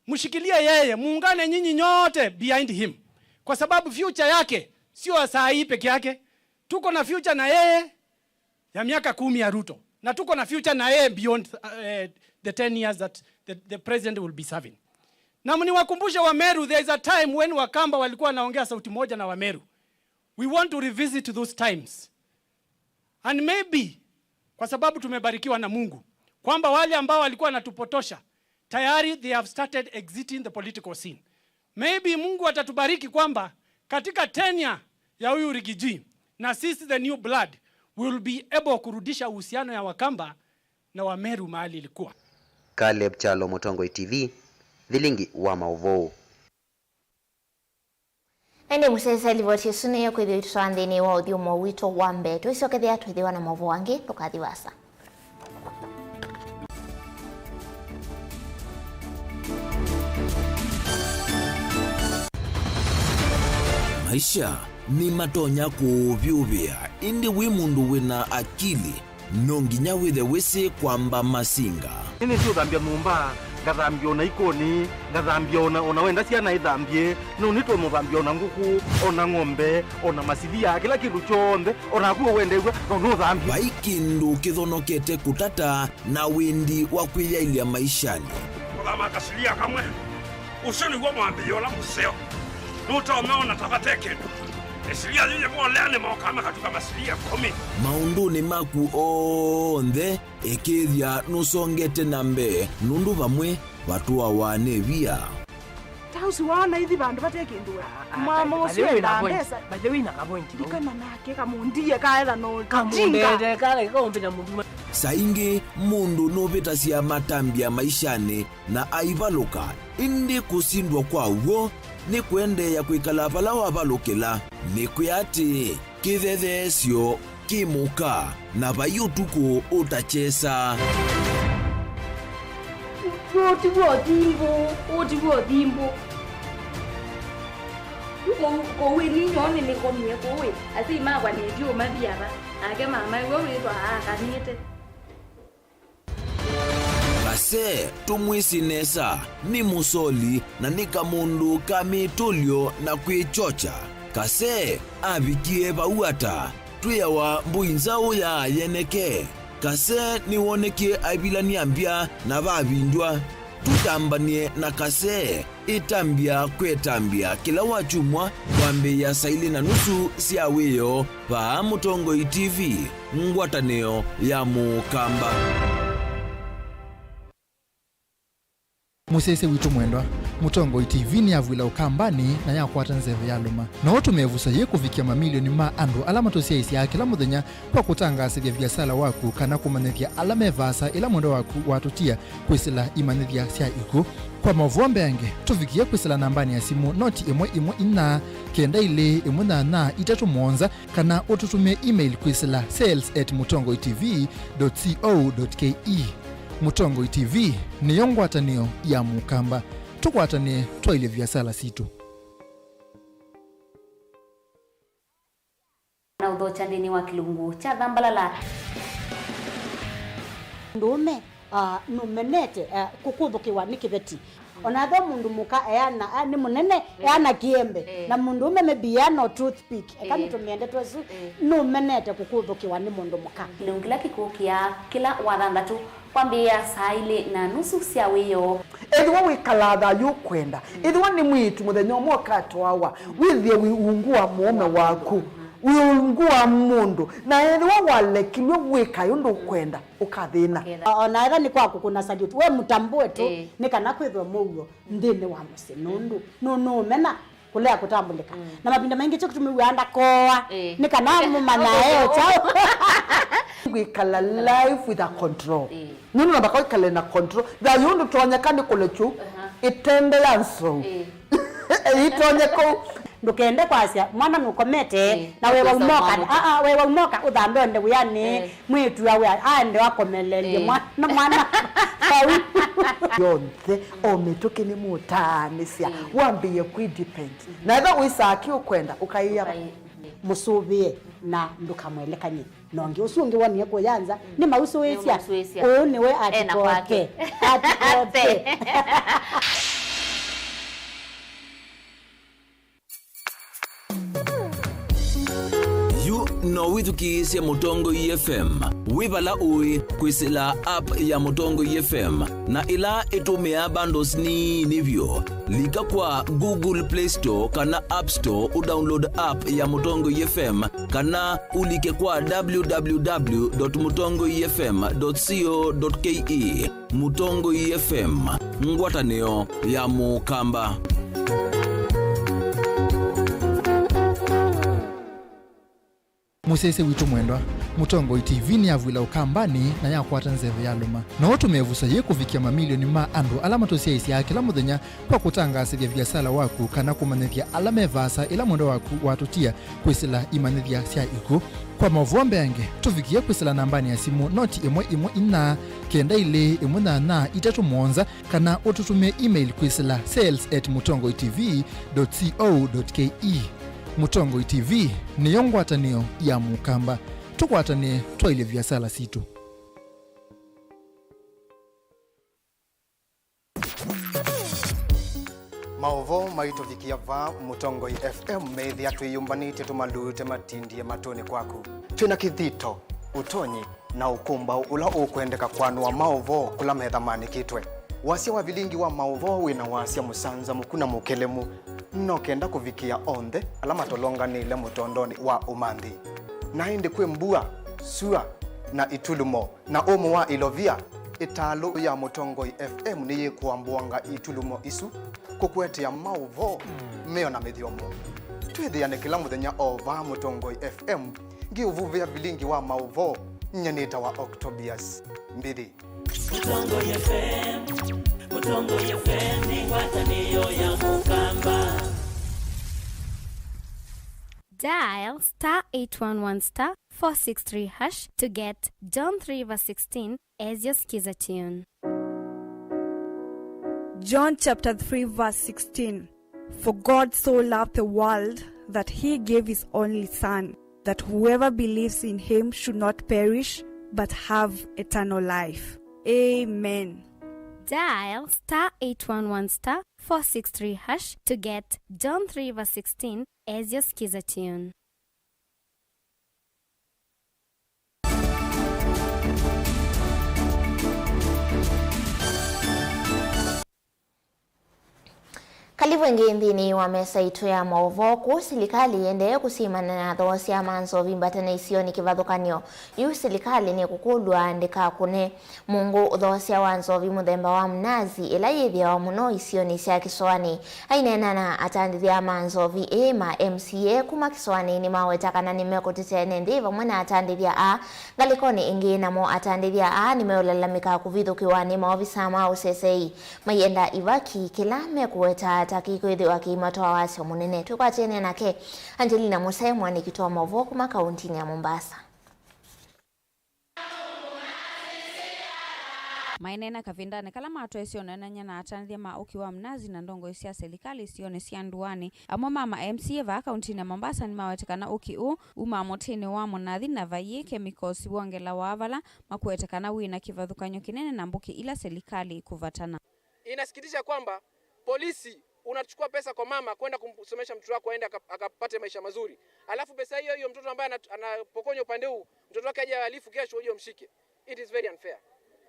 mshikilie yeye, muungane nyinyi nyote behind him. Kwa sababu future yake sio saa hii peke yake. Tuko na future na yeye ya miaka kumi ya Ruto. Na tuko na future na yeye beyond, uh, the ten years that the, the president will be serving. Na mniwakumbushe wa Meru, there is a time when Wakamba walikuwa wanaongea sauti moja na Wameru. We want to revisit those times. And maybe, kwa sababu tumebarikiwa na Mungu, kwamba wale ambao walikuwa wanatupotosha, tayari they have started exiting the political scene. Maybe Mungu atatubariki kwamba katika tenure ya huyu Rigiji, na sisi the new blood, we will be able kurudisha uhusiano ya Wakamba na Wameru mahali ilikuwa. Caleb Kyalo, Mũtongoi T V, Vilingi wa Maũvoo. Ĩndĩ mũsyaĩĩsya, livoti ĩsu nĩyo kwĩthĩwa ĩtũtwaa nthĩnĩ wa ũthyũmũo witũ wa mbee. Twĩsyokethĩa twĩthĩwa na maũvoo angĩ, ndũkathi vaasa. Maisha nĩmatonya kũũvyũvĩa, ĩndĩ wĩ mũndũ wĩ na akili, no nginya wĩthe wĩsĩ kwamba masinga. Nĩnĩsĩ ũthambya nyũmba, ngathambya o na ikoni, ngathambya o na, o na wenda syana ithambye, no nĩtũmũthambya o na ngũkũ, o na ng'ombe, o na masilia, kĩla kĩndũ kyonthe, o naku ũwendew'a, no nũthambye. Vai kĩndũ kĩthonokete kũtata na wĩndi wa kwĩyaĩlya maishanĩ. Kũthama kasilia kamwe, ũsu nĩw'o mwambĩĩo ũla mũseo. Nũtonya ona ta vate kĩndũ. Ĩsilia yĩyĩ volea nĩmokaa makatuka masilia ĩkũmi. Maũndũnĩ maku onthe, ĩkĩĩthya nũsongete na mbee, nũndũ vamwe vatũawa nĩ via. Ta ũsu waona ithi vandũ vate kĩndũ we. Ah, ah, mama ũsu endaa mbesa. By the way, na ka point. Ndikana nake kamũndie kaetha no kamũndete kale kaũmbe na mũndũ. Saa ingĩ mũndũ nũvĩtasya matambya maishanĩ na aivalũka, ĩndĩ kũsindwa kwa w'o nĩ kũendeea kwĩkala vala wavalũkĩla. Nĩkwĩa atĩĩ, kĩthetheesyo kĩ mũka, na vai ũtukũ ũtakyesa. Ũũ ti w'o thimbũ, ũũ ti w'o thimbũ. Yu kũu, kũu ĩni nyoo nĩnĩkomie kũu ĩ, asyai makwa nĩvyũ mathi ava, nake mama ĩwe wĩtwa aakanĩte. Kase tũmwĩsĩ nesa, nĩ mũsoli na nĩ kamũndũ ka mĩtũlyo na kwĩkyokya. Kase avikie vau ata? Twĩawa mbũi nzaũ ya yeneke. Kase nĩwonekie aivilany'a mbya na vavindywa. Tũtambany'e na Kase ĩtambya kwa ĩtambya kĩla wakyumwa kwambĩĩa saa ilĩ na nusu sya wĩoo vaa Mũtongoi T V, ngwatanĩo ya Mũkamba. Mũsyaĩĩsya witũ mwendwa, Mũtongoi T V nĩyavw'ĩla Ũkambanĩ na yakwata nzeve yalũma. No ũtũme ĩvuso yĩĩ kũvikĩa mamilioni ma andũ ala matũsyaĩĩsyaa kĩla mũthenya kwa kũtangaasĩthya viasala waku kana kũmanyĩthya ala me vaasa ĩla mwendwa waku watũtia kwĩsĩla imanyĩthya sya ikw'ũ. Kwa maũvoo mbeange, tũvikĩe kwĩsĩla nambanĩ ya simũ noti ĩmwe ĩmwe inya kenda ilĩ ĩmwe nyanya itatũ mũonza, kana ũtũtũmĩe email kwĩsĩla sales at mũtongoi T V dot co dot K E. Mũtongoi T V nĩyo ngwatanĩo ya Mũkamba. Tũkwatanĩe twaĩlye viasala sitũ. Na ũthokya nthĩnĩ wa kĩlungu kya Thambalala. Mũndũũme, ah, nũmenete, ah, kũkũthũkĩwa nĩ kĩveti. O na ethĩwa mũndũ mũka eana, ah, nĩ mũnene, eana kĩembe, na mũndũũme maybe eana o toothpick, eka nĩtũmĩe ndeto ĩsu, nũmenete kũkũthũkĩwa nĩ mũndũ mũka. Kĩlungu kĩla kĩkũkĩa kĩla Wathanthatũ kwambĩĩa saa ilĩ na nusu sya wĩoo. Ethĩwa wĩkalaa thayũ ũkwenda, ethĩwa nĩ mwĩĩtu mũthenya ũmwe ũkatwawa, wĩthĩe wĩ ungu wa mũũme waku, wĩ ungu wa mũndũ, na ethĩwa walekilw'e wĩkae ũndũ ũkwenda, ũkathĩna. O na ethĩwa nĩ kwa kũkũna salute, we mũtambũe tu, nĩ kana kwĩthwe mũuo nthĩnĩ wa mũsyĩ, nũndũ nũnũũmena kũlea kũtambũlĩka. Na mavinda maingĩ kyo kĩtumi wĩaa ndakooa nĩ kana mũmanyae o kyaũ. Kwĩkala life with a control. Nũndũ namba kwĩkale na control. Thayũ ndũtonyeka nĩ kũlekyu ĩtende ya nzou ĩitonye kũu. Ndũkende kwasya mwana nũkomete na wewa umoka, aa, wewa umoka ũthambe onde wĩanĩ. Mwĩĩtu awe aende akomelelye mwana, mwana vau. Yonthe o mĩtũkĩ nĩmũtaanĩsya wambĩĩe kwĩ depend. Na ethĩwa wĩsaa kĩ ũkwenda, ũkaĩa. Mũsũvĩe na ndũkamwelekany'e na ũngĩ. Ũsu ũngĩ wonie kũya nza nĩ mausũĩsya. Ũũ nĩwe atikote. Atikote. Yu no wĩthukĩĩsye Mũtongoi F M wĩ vala ũĩ kwĩsĩla app ya Mũtongoi F M na ĩla ĩtũmĩaa bundles nini vyũ. Lika kwa Google Play Store kana App Store ũdownload app ya Mũtongoi F M kana ũlike kwa W W W dot mũtongoi F M dot co dot K E. Mũtongoi F M, ngwatanĩo ya Mũkamba. Mũsyaĩĩsya witũ mwendwa, Mũtongoi T V nĩyavw'ĩla Ũkambanĩ na yakwata nzeve yalũma. No ũtũme ĩvuso yĩĩ kũvikĩa mamilioni ma andũ ala matũsyaĩĩsyaa kĩla mũthenya kwa kũtangaasĩthya viasala waku kana kũmanyĩthya ala me vaasa ĩla mwendwa waku watũtia kwĩsĩla imanyĩthya sya ikw'ũ. Kwa maũvoo mbeange, tũvikĩe kwĩsĩla nambanĩ ya simũ noti ĩmwe ĩmwe inya kenda ilĩ ĩmwe nyanya itatũ mũonza, kana ũtũtũmĩe email kwĩsĩla sales at mũtongoi T V dot co dot K E. Mũtongoi T V nĩyo ngwatanĩo ya Mũkamba. Tũkwatanĩe twaĩlye viasala sitũ. Maũvoo maitũvikĩa vaa Mũtongoi F M meĩthĩa twĩyũmbanĩtye tũmalute matindie matũnĩ kwaku. Twĩ na kĩthito, ũtonyi, na ũkũmbaũ ũla ũkwendeka kwanũa maũvoo kũla metha maanĩkĩtwe. Wasya wa vilingi wa maũvoo wĩ na wasya mũsanzamũku na mũkelemu, no kenda kũvikĩa onthe ala matolonganĩle mũtondonĩ wa ũmanthi. Na ĩndĩ kwĩ mbua, sua, na itulumo, na ũmũ wa ilovia, ĩtalũ ya Mũtongoi F M nĩyĩkũambũanga itulumo isu kũkũetea maũvoo meona mĩthyomo. Twĩthĩane kĩla mũthenya o vaa Mũtongoi F M, ngĩũvuvĩa vilingi wa maũvoo. Nyie nĩtawa Octobius Mbithi. Mũtongoi F M, Mũtongoi F M nĩ ngwatanĩo ya Mũkamba. Dial star eight one one star four six three hash to get John three verse sixteen as your Skiza tune. John chapter three verse sixteen. For God so loved the world that he gave his only Son, that whoever believes in him should not perish but have eternal life. Amen. Dial star eight one one star four six three hash to get John three verse sixteen as your Skiza tune. Kalĩvu ĩngĩ nthĩnĩ wa mesa itũ ya maũvoo. Kũu silikalĩ ĩendee kũsimana na athoosya ma nzovi mbatane isionĩ kĩvathũkany'o. Yu silikalĩ nĩkũkũlw'a ndĩkakũne mũngũ ũthoosya wa nzovi mũthemba wa mnazi, ĩla yĩthĩawa mũno isionĩ sya kĩsoanĩ. Aineena na atandĩthya ma nzovi ĩĩ ma M C A kuma kĩsoanĩ nĩmaweta kana nĩmekũtetea ene nthĩ vamwe na atandĩthya aa. Ngalĩkonĩ ĩngĩ, namo atandĩthya aa nĩmeũlalamĩka kũvithũkĩwa nĩ maovisa ma ũsesei, maienda ivaki kĩla mekũweta ta kĩkwĩthĩwa kĩimatwaa wasyo mũnene. Twĩkwatene nake Angelina Mũsee, mũandĩki witũ wa maũvoo kuma kauntinĩ ya Mombasa. Maineena kavindanĩ kala matwaĩsye ũneenany'a na atandĩthya ma ũkĩ wa mnazi na ndongoi sya silikalĩ isionĩ sya ndũanĩ, amwe ma ma M C A vaa kauntinĩ ya Mombasa nĩmawete kana ũkĩ ũũ umaa mũtĩnĩ wa mũnathi na vaiĩ kemikosi wongelawa vala makũete kana wĩ na kĩvathũkany'o kĩnene na mbũkĩ ila silikalĩ ĩkũvatana. Inasikitisha kwamba polisi unachukua pesa kwa mama kwenda kumsomesha mtoto wako aende aka-, akapate maisha mazuri. Alafu pesa hiyo hiyo mtoto ambaye ana-, anapokonywa upande huu, mtoto wake aje alifu kesho uje umshike. It is very unfair.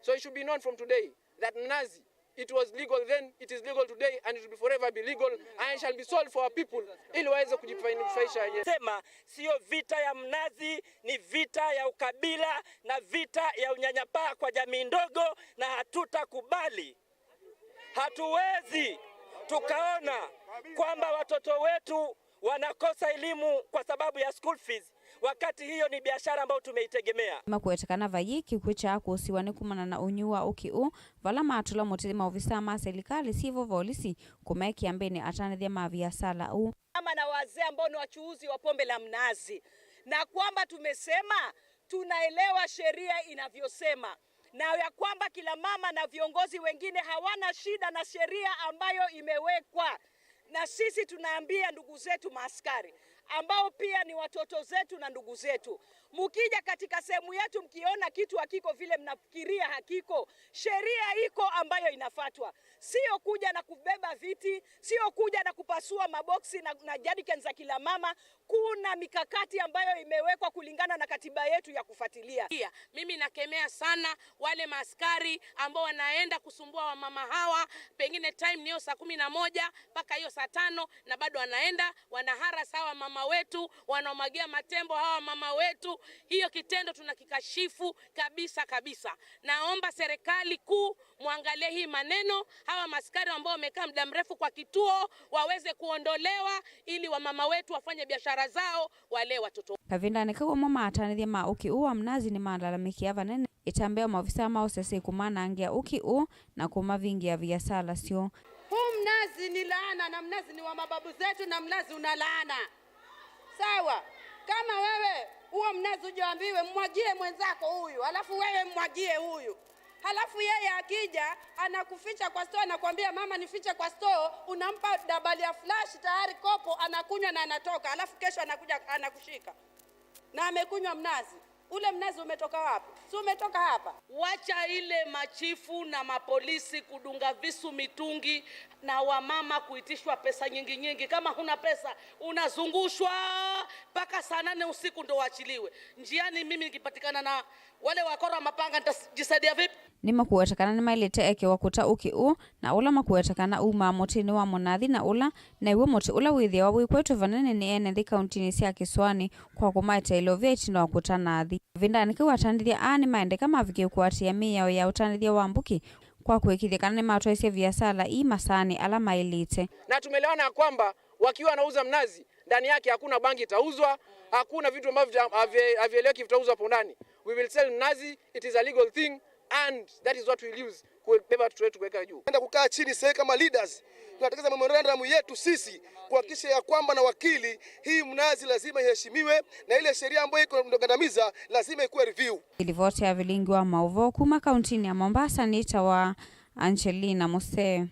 So it should be known from today that mnazi, it was legal then, it is legal today, and it will be forever be legal, and it shall be sold for our people, ili waweze kujinufaisha wenyewe. Sema, sio vita ya mnazi, ni vita ya ukabila na vita ya unyanyapaa kwa jamii ndogo, na hatutakubali. Hatuwezi tukaona kwamba watoto wetu wanakosa elimu kwa sababu ya school fees, wakati hiyo ni biashara ambayo tumeitegemea. Makwete kana vaiĩ kĩkw'ũ kya kũsiwa nĩ kumana na ũnyũ wa ũkĩ ũũ, vala matũla mũtĩ maovisa ma silikalĩ, civil volisi, kũmekĩa mbĩnĩ atandĩthya ma viasala ũũ. Mama na wazee ambao ni wachuuzi wa pombe la mnazi, na kwamba tumesema tunaelewa sheria inavyosema, na ya kwamba kila mama na viongozi wengine hawana shida na sheria ambayo imewekwa, na sisi tunaambia ndugu zetu maaskari ambao pia ni watoto zetu na ndugu zetu, mkija katika sehemu yetu mkiona kitu hakiko vile mnafikiria hakiko, sheria iko ambayo inafuatwa. Sio kuja na kubeba viti, sio kuja na kupasua maboksi na, na jerrycan za kila mama. Kuna mikakati ambayo imewekwa kulingana na katiba yetu ya kufuatilia. Pia, mimi nakemea sana wale maaskari ambao wanaenda kusumbua wamama hawa, pengine time ni hiyo saa kumi na moja mpaka hiyo saa tano, na bado wanaenda, wanaharass hawa mama wetu, wanamwagia matembo hawa mama wetu. Hiyo kitendo tunakikashifu kabisa kabisa. Naomba serikali kuu mwangalie hii maneno, hawa maaskari ambao wamekaa muda mrefu kwa kituo waweze kuondolewa ili wamama wetu wafanye biashara zao, walee watoto. Kavindanĩ kau, amwe ma atandĩthya ma ũkĩ ũũ wa mnazi nĩmalalamĩkĩa vanene ĩtambya ya maovisa ma ũsesei kũmanangĩa ũkĩ ũũ na kũmavingĩa viasala syoo. Huu mnazi ni laana, na mnazi ni wa mababu zetu, na mnazi una laana. Sawa? Kama wewe huo mnazi ujaambiwe, mwagie mwenzako huyu, alafu wewe mwagie huyu. Halafu yeye akija, anakuficha kwa store, anakuambia, "Mama, nifiche kwa store," unampa dabali ya flash, tayari kopo, anakunywa na anatoka, alafu kesho anakuja, anakushika. Na amekunywa mnazi. Ule mnazi umetoka wapi? Si umetoka hapa? Wacha ile machifu na mapolisi kudunga visu mitungi na wamama kuitishwa pesa nyingi nyingi. Kama huna pesa, unazungushwa mpaka saa nane usiku ndo uachiliwe. Njiani mimi nikipatikana na wale wakora mapanga, nitajisaidia vipi? Nĩmakũweta kana nĩmaĩlĩte ekewa kũta ũkĩ ũũ, na ũla makũweta kana umaa mũtĩnĩ wa mũnathi, na ũla new'o mũtĩ ũla wĩthĩawa wĩkwetwe vanene nĩ ene nthĩ kauntinĩ sya kĩsoanĩ kwa kũmaeteela ũvya ĩtina wa kũta nathi. Kavindanĩ kau, atandĩthya aa nĩmaendeka mavikie kũatĩĩa mĩao ya ũtandĩthya wa mbũkĩ kwa kũĩkĩĩthya kana nĩmatwaĩsye viasala ii masaanĩ ala maĩlĩte. Na tumeelewana ya kwamba wakiwa wanauza mnazi, ndani yake hakuna bangi itauzwa, hakuna vitu ambavyo vita-, havie-, havieleweki vitauzwa hapo ndani. We will sell mnazi, it is a legal thing, and that is what we will use kubeba watoto wetu kuweka juu. Enda kukaa chini sasa kama leaders, tunatekeleza memorandum yetu sisi kuhakikisha ya kwamba na wakili, hii mnazi lazima iheshimiwe, na ile sheria ambayo iko ndio gandamiza lazima ikuwe review. Ripoti ya vilingi wa maũvoo kuma kauntinĩ ya Mombasa nĩtawa Angelina Musee.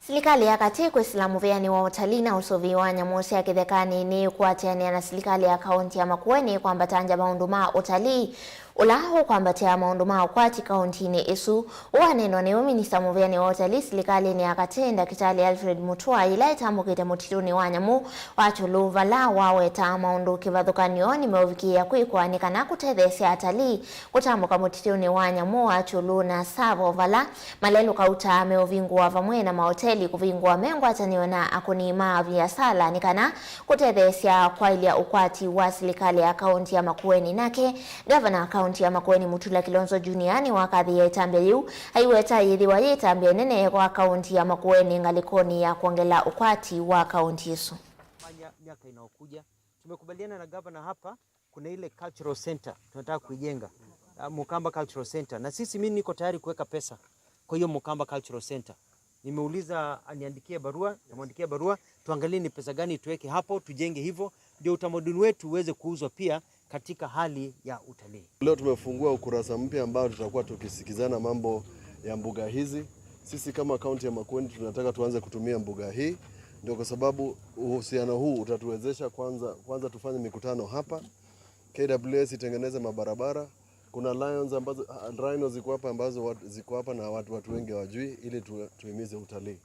Silikalĩ ya katĩ kwĩsĩla mũvĩanĩ wa ũtalii na ũsũvĩi wa nyamũ sya kĩthekanĩ nĩĩkwatĩanĩa na silikalĩ ya kaũntĩ ya Makueni kwambatangya maũndũ ma ũtalii, ũla ũkwambatĩa maũndũ ma ũkwati kaũntĩnĩ ĩsu. Ũũ waneenwa nĩwe minista mũvĩanĩ wa ũtalii silikalĩnĩ ya katĩ, Ndakĩtalĩ Alfred Mutua, yĩla etambũkĩte mũtitũnĩ wa nyamũ wa Kyulu, vala wawetaa maũndũ kĩvathũkany'o nĩmeũvikĩĩa kwĩkwa nĩ kana kũtetheesya atalii kũtambũka mũtitũnĩ wa nyamũ wa Kyulu na Tsavo, vala malelũ kauta meũvingũa vamwe na maoteli kũvingũa me ngwatanĩo na akũni ma viasala nĩ kana kũtetheesya kwaĩlya ũkwati wa silikalĩ ya kaũntĩ ya Makueni. Nake ngavana wa kaũntĩ ya Makueni, Mutula Kilonzo Junior, nĩwakathĩĩe ĩtambya yĩu, aiweta yĩthĩwa yĩ ĩtambya ĩnene kwa kaũntĩ ya Makueni ngalĩkonĩ ya kwongela ũkwati wa kaũntĩ ĩsu. Fanya miaka inayokuja. Tumekubaliana na gavana hapa, kuna ile cultural center tunataka kuijenga, uh, Mukamba Cultural Center. Na sisi, mimi niko tayari kuweka pesa kwa hiyo Mukamba Cultural Center. Nimeuliza aniandikie barua, namwandikia barua, tuangalie ni pesa gani tuweke hapo, tujenge hivyo, ndio utamaduni wetu uweze kuuzwa pia katika hali ya utalii. Leo tumefungua ukurasa mpya ambao tutakuwa tukisikizana mambo ya mbuga hizi. Sisi kama kaunti ya Makueni tunataka tuanze kutumia mbuga hii, ndio kwa sababu uhusiano huu utatuwezesha kwanza, kwanza tufanye mikutano hapa, K W S itengeneze mabarabara. Kuna lions ambazo, ah, rhinos ziko hapa ambazo watu, ziko hapa na watu, watu wengi hawajui, ili tu-, tuhimize utalii.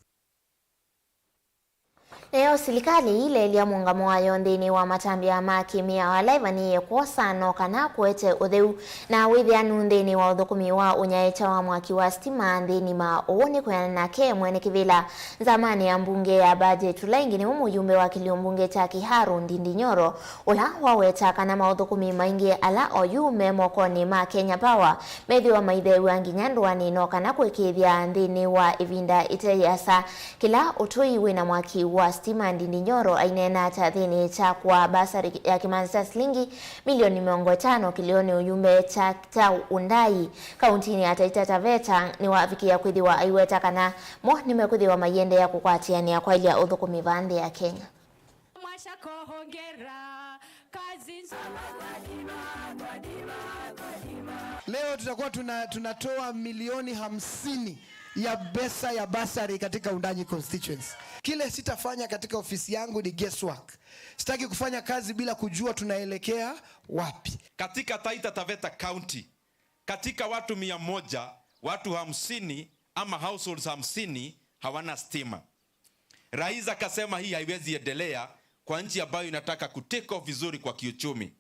Nayo silikalĩ ĩileelya mũũngamo wayo nthĩnĩ wa matambya ma kĩmĩao ala ĩvanĩĩe kwosa no kana kũete ũtheu na wĩthĩanu nthĩnĩ wa ũthũkũmi wa ũnyaĩĩkya wa mwaki wa sitima nthĩnĩ ma ũũ. Nĩ kwĩanana nake mwene kĩvĩla nzamanĩ ya mbunge ya budget, ũla ĩngĩ nĩwe mũyumbe wa kĩlio mbunge kya Kiharu, Ndindi Nyoro, ũla waweta kana maũthũkũmi maingĩ ala oyu me mokonĩ ma Kenya Power methĩwa maitheew'a nginya ndũanĩ no kana kũĩkĩĩthya nthĩnĩ wa ĩvinda ĩte yĩasa. Kĩla ũtũi wĩna mwaki wa sitima. Ndindi Nyoro aineena kyathĩnĩ kya kũaa basarĩ ya kĩmanza kya silingi milioni mĩongo ĩtano kĩlĩonĩ ũyumbe kya, kya Undai kauntinĩ ya Taita Taveta nĩwavikĩĩa kwĩthĩwa aiweta kana mo nĩmekwĩthĩwa maiendeea kũkwatĩanĩa kwaĩlya ũthũkũmi vaa nthĩ ya Kenya. Mwashako, hongera, kazi nzuri. Leo tutakuwa tuna-, tunatoa milioni hamsini ya pesa ya bursary katika Wundanyi constituency. Kile sitafanya katika ofisi yangu ni guesswork. Sitaki kufanya kazi bila kujua tunaelekea wapi. Katika Taita Taveta County, katika watu mia moja, watu hamsini ama households hamsini hawana stima. Rais akasema hii haiwezi endelea kwa nchi ambayo inataka ku take off vizuri kwa kiuchumi.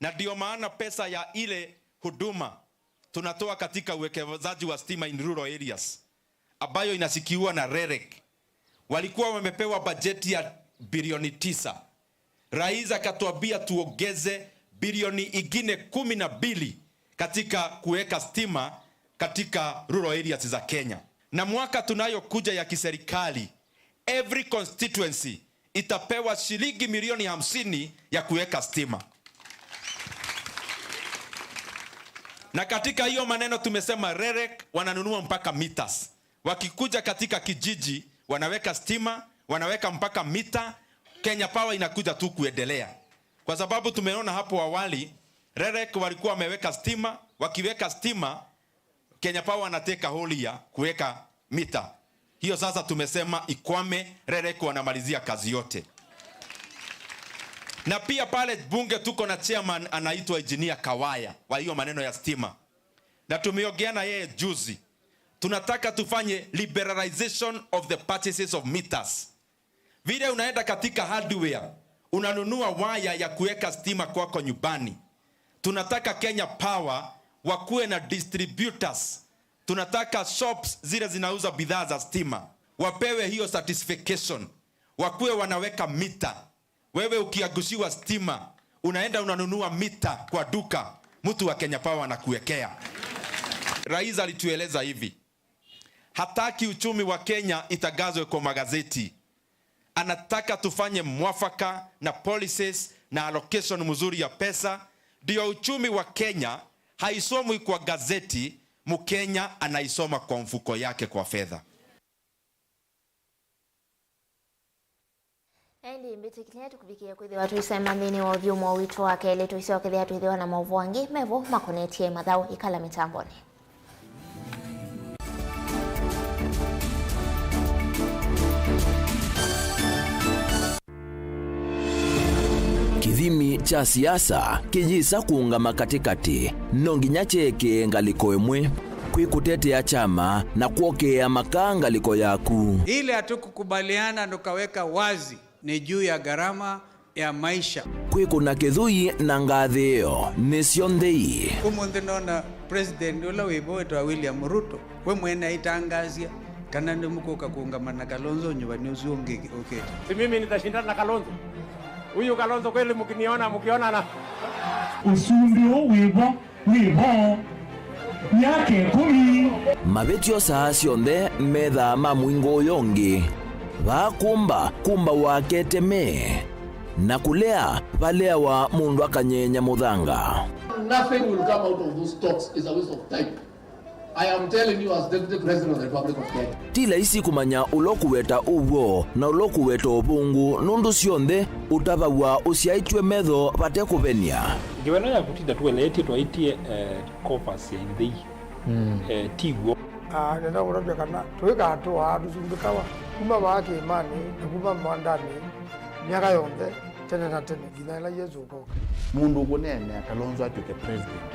Na ndio maana pesa ya ile huduma tunatoa katika uwekezaji wa stima in rural areas, ambayo inashikiwa na REREC, walikuwa wamepewa bajeti ya bilioni tisa. Rais akatuambia tuongeze bilioni ingine kumi na mbili katika kuweka stima katika rural areas za Kenya. Na mwaka tunayokuja ya kiserikali, every constituency itapewa shilingi milioni hamsini ya kuweka stima. Na katika hiyo maneno tumesema REREC wananunua mpaka meters. Wakikuja katika kijiji, wanaweka stima, wanaweka mpaka mita. Kenya Power inakuja tu kuendelea. Kwa sababu tumeona hapo awali, REREC walikuwa wameweka stima, wakiweka stima, Kenya Power wanateka holi ya kuweka mita. Hiyo sasa tumesema ikwame, REREC wanamalizia kazi yote. Na pia pale bunge tuko na chairman anaitwa Engineer Kawaya, wa hiyo maneno ya stima. Na tumeongea na yeye juzi. Tunataka tufanye liberalization of the purchases of meters. Vile unaenda katika hardware, unanunua waya ya kuweka stima kwako nyumbani. Tunataka Kenya Power wakuwe na distributors. Tunataka shops zile zinauza bidhaa za stima, wapewe hiyo certification, wakuwe wanaweka mita. Wewe ukiangushiwa stima, unaenda unanunua mita kwa duka, mtu wa Kenya Power anakuwekea. Rais alitueleza hivi, hataki uchumi wa Kenya itangazwe kwa magazeti. Anataka tufanye mwafaka na policies na allocation mzuri ya pesa, ndio uchumi wa Kenya haisomwi kwa gazeti, Mkenya anaisoma kwa mfuko yake kwa fedha. Na ĩndĩ mbĩtĩkĩlya tũkũvikĩe kwĩthĩwa tũisema nthĩnĩ wa ũthyũmũo witũ wa kelĩ, tũisyokethĩa twĩthĩwa na maũvoo angĩ mevo makonetye mathaũ. Ĩkala mĩtambonĩ. kya siasa kĩyĩsa kũũngama katĩkatĩ, no nginya kyeekĩe ngalĩko ĩmwe. Kwĩ kũtetea kyama na kwokĩĩa makaa ngalĩko yaku. Ile hatukukubaliana tukaweka wazi ni juu ya gharama ya maisha. Kwĩkũna kĩthũi na ngathĩĩo nĩsyo nthei. Ũmũnthĩ nona president ũla wĩvo wĩtawa William Ruto, we mwene aitangaasya kana nĩmũkũka kũũngama na Kalonzo nyuvani ũsu ũngĩ ũkĩte. Si mimi nitashindana na Kalonzo? Huyu Kalonzo kweli mkiniona, mkionana. Ũsumbĩ ũũ wĩvo wĩvo myaka ĩkũmi. Mavĩtyo saa syonthe methaa ma mũingo ũyũ ũngĩ. Vaa kũmba, kũmbawa keteme, na kũlea valeawa mũndũ akanyeenya mũthanga. Nothing will come out of those talks. Is a waste of time. I am telling you as Deputy President of the Republic of Kenya. Ti laisi kũmanya ũla ũkũweta ũw'o na ũla ũkũweta ũvũngũ, nũndũ syonthe ũtavaw'a ũsyaĩtw'e metho vate kũvenia. Ngewa ĩno ya kũtinda tũeleetye twaĩtye, eh, coffers ya nthei, eh, ti w'o. Ah, nenda kũtavya kana tũikatũaa tũsumbĩkawa kuma vaa kĩĩmanĩ na kuma mwandanĩ myaka yonthe, tene na tene, nginya ĩla Yesũ ũkoka. Mũndũ ũkũneenea Kalonzo atw'ĩke president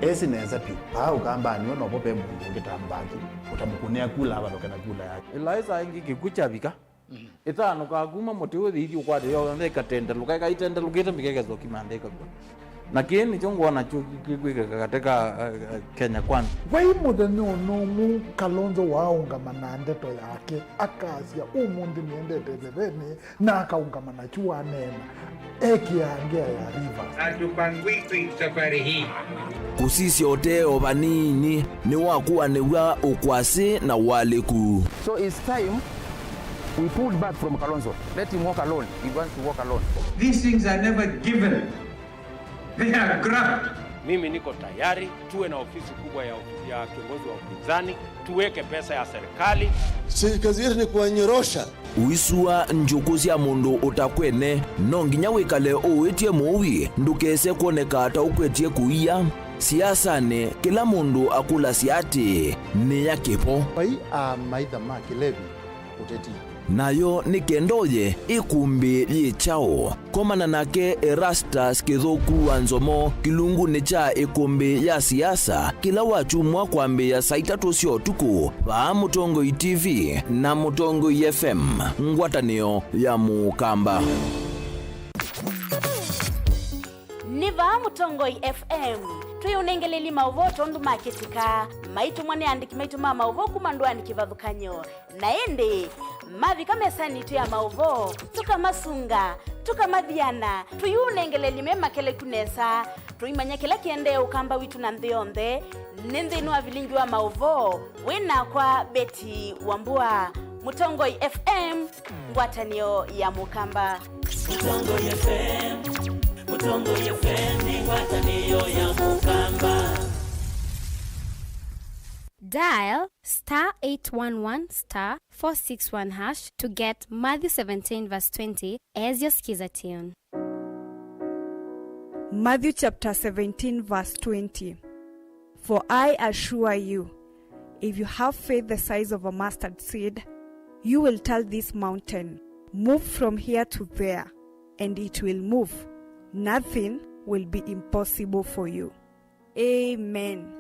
we, esi nesa vyũ. Vaa Ũkambanĩ we novo ve mũndũ ũngĩ ta Mbaki ũtamũkũnĩa kula avalũke na kula yake. Ĩlaĩsa ĩngĩ kĩkw'ũ kyavika, ĩtanũkaa kuma mũtĩ ũyũ ĩthi ũkwate yonthe ĩkatendelũka, ĩkaitendelũkĩte mbika ĩkesa ũkima nthĩ ĩkakw'a. Na kĩĩ nĩkyo ngwona kyu kĩkwĩkĩka katĩ ka, eh, eh, Kenya Kwanza. Vai mũthenya o na ũmwe Kalonzo waaũngama na ndeto yake, akasya, "Ũmũnthĩ nĩendete ĩthevenĩ," na akaũngama nakyu waneena, ekĩaa ngea ya Rivers. Hatupangwikwi safari hii. Kũsisya ũtee o vanini nĩwakuanĩw'a ũkwasĩ na ũalĩku. So it's time we pulled back from Kalonzo. Let him walk alone. He wants to walk alone. These things are never given. They are grabbed. Mimi niko tayari tuwe na ofisi kubwa ya, ya kiongozi wa upinzani, tuweke pesa ya serikali. Si kazi yetu ni kuwanyorosha. Ũisua njũkũ sya mũndũ ũtakwene, no nginya wĩkale ũwĩtye mũui ndũkese kwoneka ta ũkwetye kũia. Siasanĩ, kĩla mũndũ akũlasya atĩĩ, "Nĩ ya kĩvo?" Vai amaitha ma kĩlevi ũteti. Nayo nĩ kenda ũye ĩkũmbĩ yĩ kyaũ? Komana nake Erastus Kĩthũku wa Nzomo kĩlungunĩ kya ĩkũmbĩ ya siasa kĩla wakyumwa kwambĩĩa saa itatũ sya ũtukũ vaa Mũtongoi T V na Mũtongoi F M, ngwatanĩo ya Mũkamba. Nĩ vaa Mũtongoi F M twĩũnengelelye maũvoo tondũ makĩtĩka maitũmwa nĩ andĩki maitũ ma maũvoo kuma ndũanĩ kĩvathũkany'o. Na ĩndĩ mavika mesanĩ yitũ ya maũvoo, tũkamasunga, tũkamathiana, tũiũnengelelye me makeleku nesa, tũimanya kĩla kĩendee Ũkamba witũ na nthĩ yonthe. Nĩ nthĩnĩ wa vilingi wa maũvoo, wĩ nakwa Betty Wambua, Mũtongoi F M, ngwatanĩo ya Mũkamba. Mũtongoi F M, Mũtongoi F M nĩ ngwatanĩo ya Mũkamba. Dial star eight one one star four six one hash to get Matthew seventeen verse twenty as your Skiza tune. Matthew chapter seventeen verse twenty. For I assure you, if you have faith the size of a mustard seed, you will tell this mountain, 'Move from here to there,' and it will move. Nothing will be impossible for you. Amen.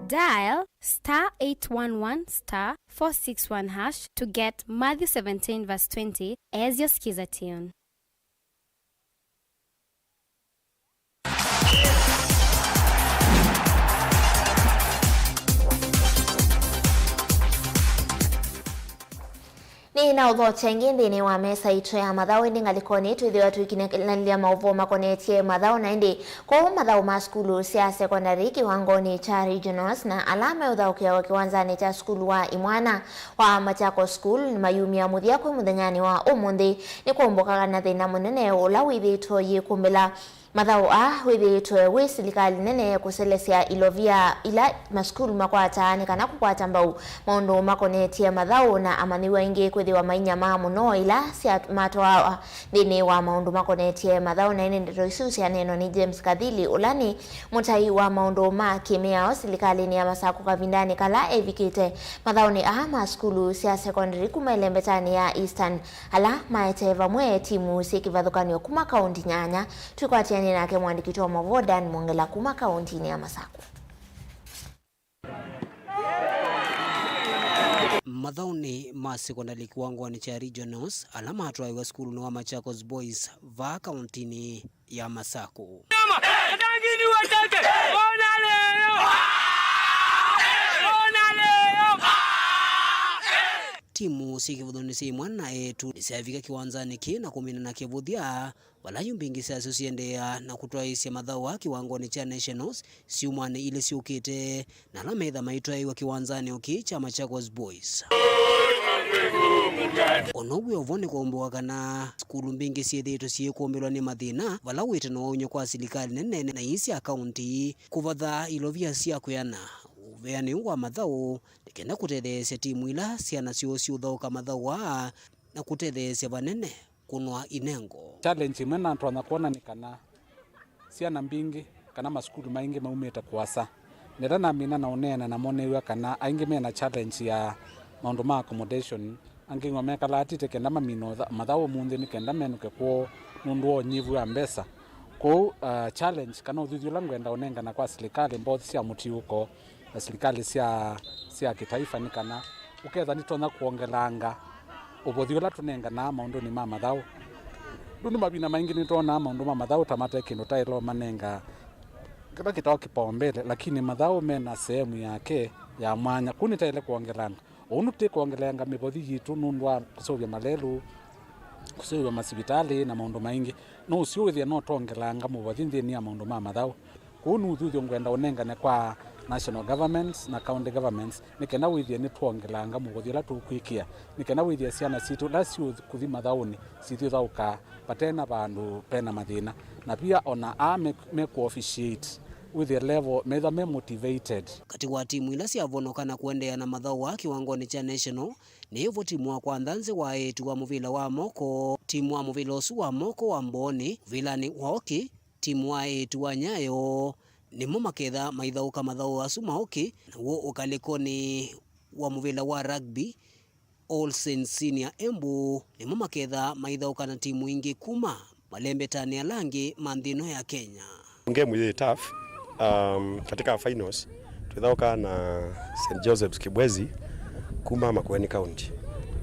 Dial star eight one one star four six one hash to get Matthew seventeen verse twenty as your Skiza tune. Nĩ na ũthokya ĩngĩ nthĩnĩ wa mesa itũ ya mathaũ, ĩndĩ ngalĩkonĩ twĩthĩwa tũikinyanĩlya maũvoo makonetye mathaũ, na ĩndĩ kwoou mathaũ ma sukulu sya sekondari kĩwangonĩ kya regionals na ala meũthaũkĩawa kĩwanzanĩ kya sukulu wa imwana wa Machakos School nĩmayumya mũthya kwĩ mũthenyanĩ wa ũmũnthĩ. Nĩkũmbũkaga na thĩna mũnene ũla wĩthĩĩtwe ũyĩkumbĩla Mathaũ aa wĩthĩĩtwe wĩ silikalĩ nene kũselesya ilovia ila masukulu makwataa nĩ kana kũkwata mbau maũndũ makonetye mathaũ na amanyĩw'a aingĩ kwĩthĩwa mainyamaa mũno ila sya matwaawa nthĩnĩ wa maũndũ makonetye mathaũ. Na ĩndĩ ndeto isu syaneenwa nĩ James Kathili, ũla nĩ mũtai wa maũndũ ma kĩmĩao silikalĩnĩ ya Masakũ kavindanĩ kala evikĩte mathaũnĩ aa ma sukulu sya sekondari kuma ĩlembetanĩ ya Eastern, ala maetee vamwe timu syĩ kĩvathũkany'o kuma kaũnti nyanya. Twĩkwatĩanĩe nake mũandĩki witũ wa maũvoo Dan Mwongela kuma kaũntinĩ ya Masakũ. Mathaũnĩ ma sekondalĩ kĩwangonĩ kya regionals ala matwaĩwe sukulunĩ wa Machakos Boys vaa kaũntinĩ ya Masakũ. Timu syĩ kĩvũthũnĩ sya imwana na eĩtu nĩsyavika kĩwanzanĩ kĩĩ na kũmina na kĩvũthya, vala yu mbingĩ syasyo siendeea na kũtwaĩĩsya mathaũ aa kĩwangonĩ kya nationals syumwanĩ ilĩ syũkĩte, na ala metha maitwaĩwa kĩwanzanĩ o kĩĩ kya Machakos Boys. O na ũu wĩ o vo, nĩkũmbũka kana sukulu mbingĩ syĩthĩĩtwe syĩkũmbĩlwa nĩ mathĩna, vala wĩtano wa ũnyũ kwa silikalĩ nene na ii sya kaũnti, kũvatha ilovia sya kwĩana, ũveanĩ wa mathaũ, nĩ kenda kũtetheesya timu ila syana syoo syũthaũka mathaũ aa na kũtetheesya vanene kũnwa inengo. Challenge ĩmwe natonya kwona nĩ kana syana mbingĩ kana masukulu maingĩ maumĩte kũasa. Nĩla namina na ũneena namo, nĩw'a kana aingĩ mena challenge ya maũndũ ma accommodation. Angĩ ng'o mekalaatĩte kenda mamina ũtha-, mathaũ ũmũnthĩ nĩ kenda menũke kwoo nũndũ wa ũnyivu wa mbesa. Kwoou, uh, challenge kana ũthuthyo ũla ngwenda ũnengana kwa silikalĩ, both sya mũtiũko na silikalĩ sya, sya kĩtaifa nĩ kana ũketha nĩtonya kwongelanga ũvothi ũla tũnenganaa maũndũnĩ ma mathaũ. Nũndũ mavinda maingĩ nĩtwonaa maũndũ ma mathaũ ta mate kĩndũ taĩle ũmanenga kĩla kĩtawa kĩpaombele, lakini mathaũ mena sehemu yake ya mwanya. Kũu nĩtaĩle kwongelanga. Ũu nũtĩkwongelanga mĩvothi yitũ nũndũ wa kũseũvya malelũ, kũseũvya masivitalĩ na maũndũ maingĩ. No ũseo wĩthĩa no twongelanga mũvothi nthĩnĩ ya maũndũ ma mathaũ. Kwoou nĩ ũthuthyo ngwenda ũnengane kwa national governments na county governments, nĩ kenda wĩthĩe nĩtwongelanga mũvothi ũla tũkwĩkĩa, nĩ kenda wĩthĩe syana sitũ ila siũkũthi mathaũnĩ sithyũthaũkaa vate na vandũ pena mathĩna, na pia ona aa me, me kũ officiate wĩthĩe level methwa me motivated. Katĩ wa timu ila syavonoka na kũendeea na mathaũ aa kĩwangonĩ kya national, nĩ vo timu wa kwantha nzĩ wa eĩtu wa mũvĩla wa moko, timu wa mũvĩla ũsu wa moko wa Mbooni, mũvĩlanĩ wa okĩ, timu wa eĩtu wa Nyayo, nĩmo maketha maithaũka mathaũ asu ma okĩ, naw'o ũkalĩkonĩ wa mũvĩla wa rugby, All Saints Senior Embu, nĩmo maketha maithaũka na timu ingĩ kuma malembetanĩ ala angĩ ma nthĩ ĩno ya Kenya. Game yĩ tough, um, katika finals, twĩthaũka na Saint Joseph's Kibwezi kuma Makueni County.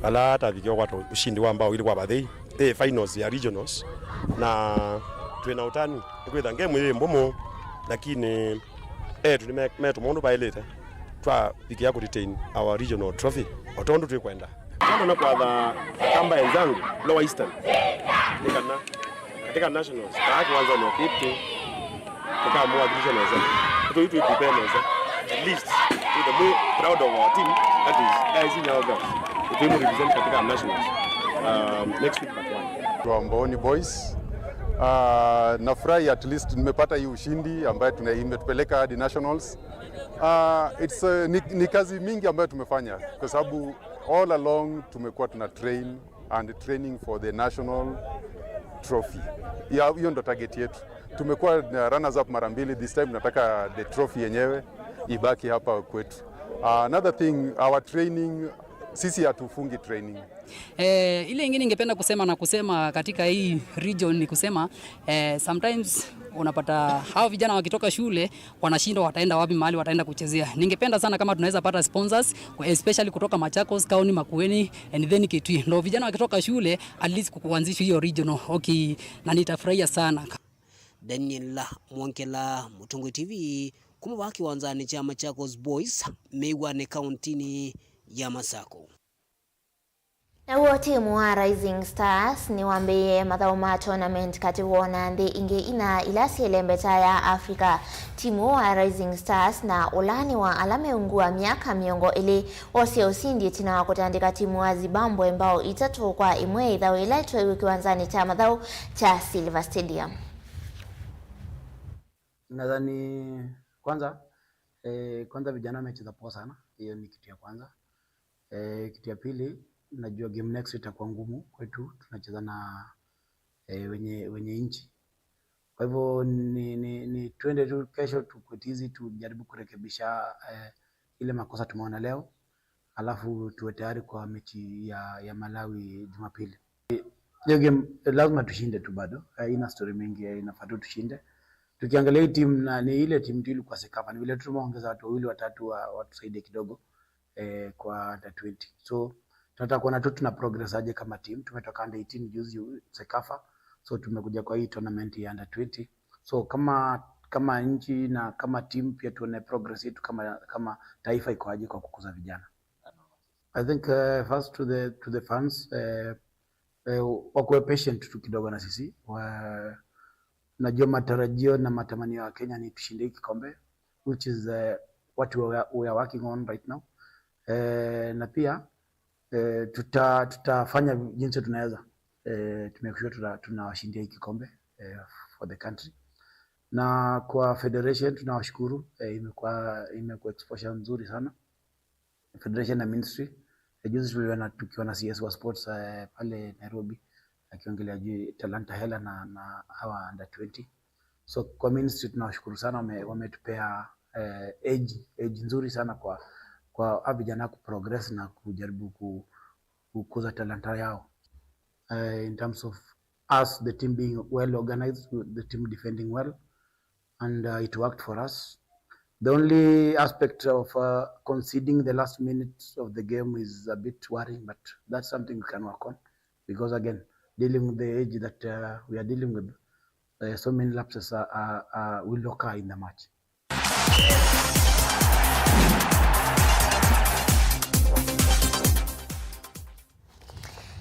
Ala tavikie kwata ushindi wa mbao ili kwa vathei. Ĩ finals ya regionals, na twĩ na ũtanu nĩkwĩtha game yĩ mbũmũ, lakini etu nĩ me-, metũma ũndũ vaĩlĩte. Twavikĩa kũ retain our regional trophy o tondũ twĩkwenda. Kando na kwatha Kamba enzangu Lower Eastern, nĩ kana katika nationals, kaa kĩwanzanĩ o kĩtĩ, tũkamũwakilisha nesa. Tũtũ itũ prepare nesa. At least, we're the more proud of our team, that is A I C Nyayo Girls. Tũimũ represent katika nationals, um, next week but one. Kwa Mbooni Boys, uh, nafurahi at least nimepata hii ushindi ambayo tuna-, imetupeleka hadi nationals. Uh, it's, uh, ni, ni kazi mingi ambayo tumefanya kwa sababu all along tumekuwa tuna train and training for the national trophy. Ya, hiyo ndo target yetu. Tumekuwa na runners up mara mbili, this time nataka the trophy yenyewe ibaki hapa kwetu. Uh, another thing, our training, sisi hatufungi training. Eh, ile ingine ningependa kusema na kusema katika hii region ni kusema, eh, sometimes unapata hao vijana wakitoka shule wanashindwa wataenda wapi, mahali wataenda kuchezea. Ningependa sana kama tunaweza pata sponsors, especially kutoka Machakos County, Makueni, and then Kitui. Ndo vijana wakitoka shule, at least kuanzisha hiyo regional. Okay, na nitafurahia sana. Daniel Mwongela, Mũtongoi T V, kuma vaa kĩwanzanĩ kya Machakos Boys, Mĩw'anĩ, kaũntinĩ ya Masakũ. Naw'o timu wa Rising Stars nĩwambĩĩe mathaũ ma tournament katĩ woo na nthĩ ingĩ ina ila syĩ lembeta ya Africa. Timu wa Rising Stars na ũla nĩ wa ala me ungu wa myaka mĩongo ĩlĩ, woosie ũsindi ĩtina wa kũtandĩka timu wa Zimbabwe mbao itatũ kwa ĩmwe ĩthaũ yĩla ĩtwaiwe kĩwanzanĩ kya mathaũ kya Silver Stadium. Nadhani kwanza, eh, kwanza vijana wamecheza poa sana, hiyo ni kitu ya kwanza. Eh, kitu ya pili, najua game next itakuwa ngumu kwetu, tunacheza na eh, wenye wenye nchi. Kwa hivyo ni, ni, ni twende tu kesho tukue tizi, tujaribu kurekebisha eh, ile makosa tumeona leo, alafu tuwe tayari kwa mechi ya, ya Malawi Jumapili. Hiyo game eh, lazima tushinde tu bado. Haina story mingi, eh, inafaa tu tushinde. Tukiangalia hii team, na ni ile team tu ilikuwa CECAFA, ni vile tu tumeongeza watu wawili watatu wa, watusaidie kidogo eh, kwa under twenty. So tunataka kuona tu tuna progress aje kama team. Tumetoka under eighteen juzi CECAFA, so tumekuja kwa hii tournament ya under twenty. So kama kama nchi na kama team pia tuone progress yetu kama kama taifa iko aje kwa kukuza vijana. I think uh, first to the to the fans uh, uh, wakuwe patient tu kidogo na sisi wa, najua matarajio na matamanio ya Kenya ni tushinde hii kikombe, which is uh, what we are, we are working on right now. Uh, na pia uh, tuta, tutafanya jinsi tunaweza uh, to make sure tuta, tunawashindia hii kikombe uh, for the country. Na kwa federation tunawashukuru uh, imekuwa imekuwa exposure nzuri sana, federation na ministry. Eh, juzi tuliona tukiwa na C S wa sports eh, pale Nairobi akiongelea juu Talanta Hela na, na hawa under twenty. So kwa ministry tunawashukuru sana, wame- wametupea eh, edge edge nzuri sana kwa kwa hawa vijana kuprogress na kujaribu ku, kukuza talanta yao eh, in terms of us, the team being well organized, the team defending well, and uh, it worked for us. The only aspect of uh, conceding the last minute of the game is a bit worrying, but that's something we can work on because again, dealing with the age that uh, we are dealing with, uh, so many lapses are, are, are, will occur in the match.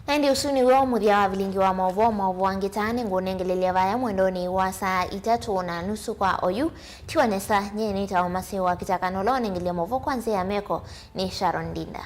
Na ĩndĩ ũsu nĩw'o mũthya wa vilingi wa maũvoo. Maũvoo angĩ ta nĩngũnengelelya vaya mwendonĩ wa saa itatũ na nusu kwa oyu. Tiwa nesa, nyie nĩtawa Maseo wa Kitaka, na ũla ũnengelya maũvoo kwa nzĩa ya meko nĩ Sharon Ndinda.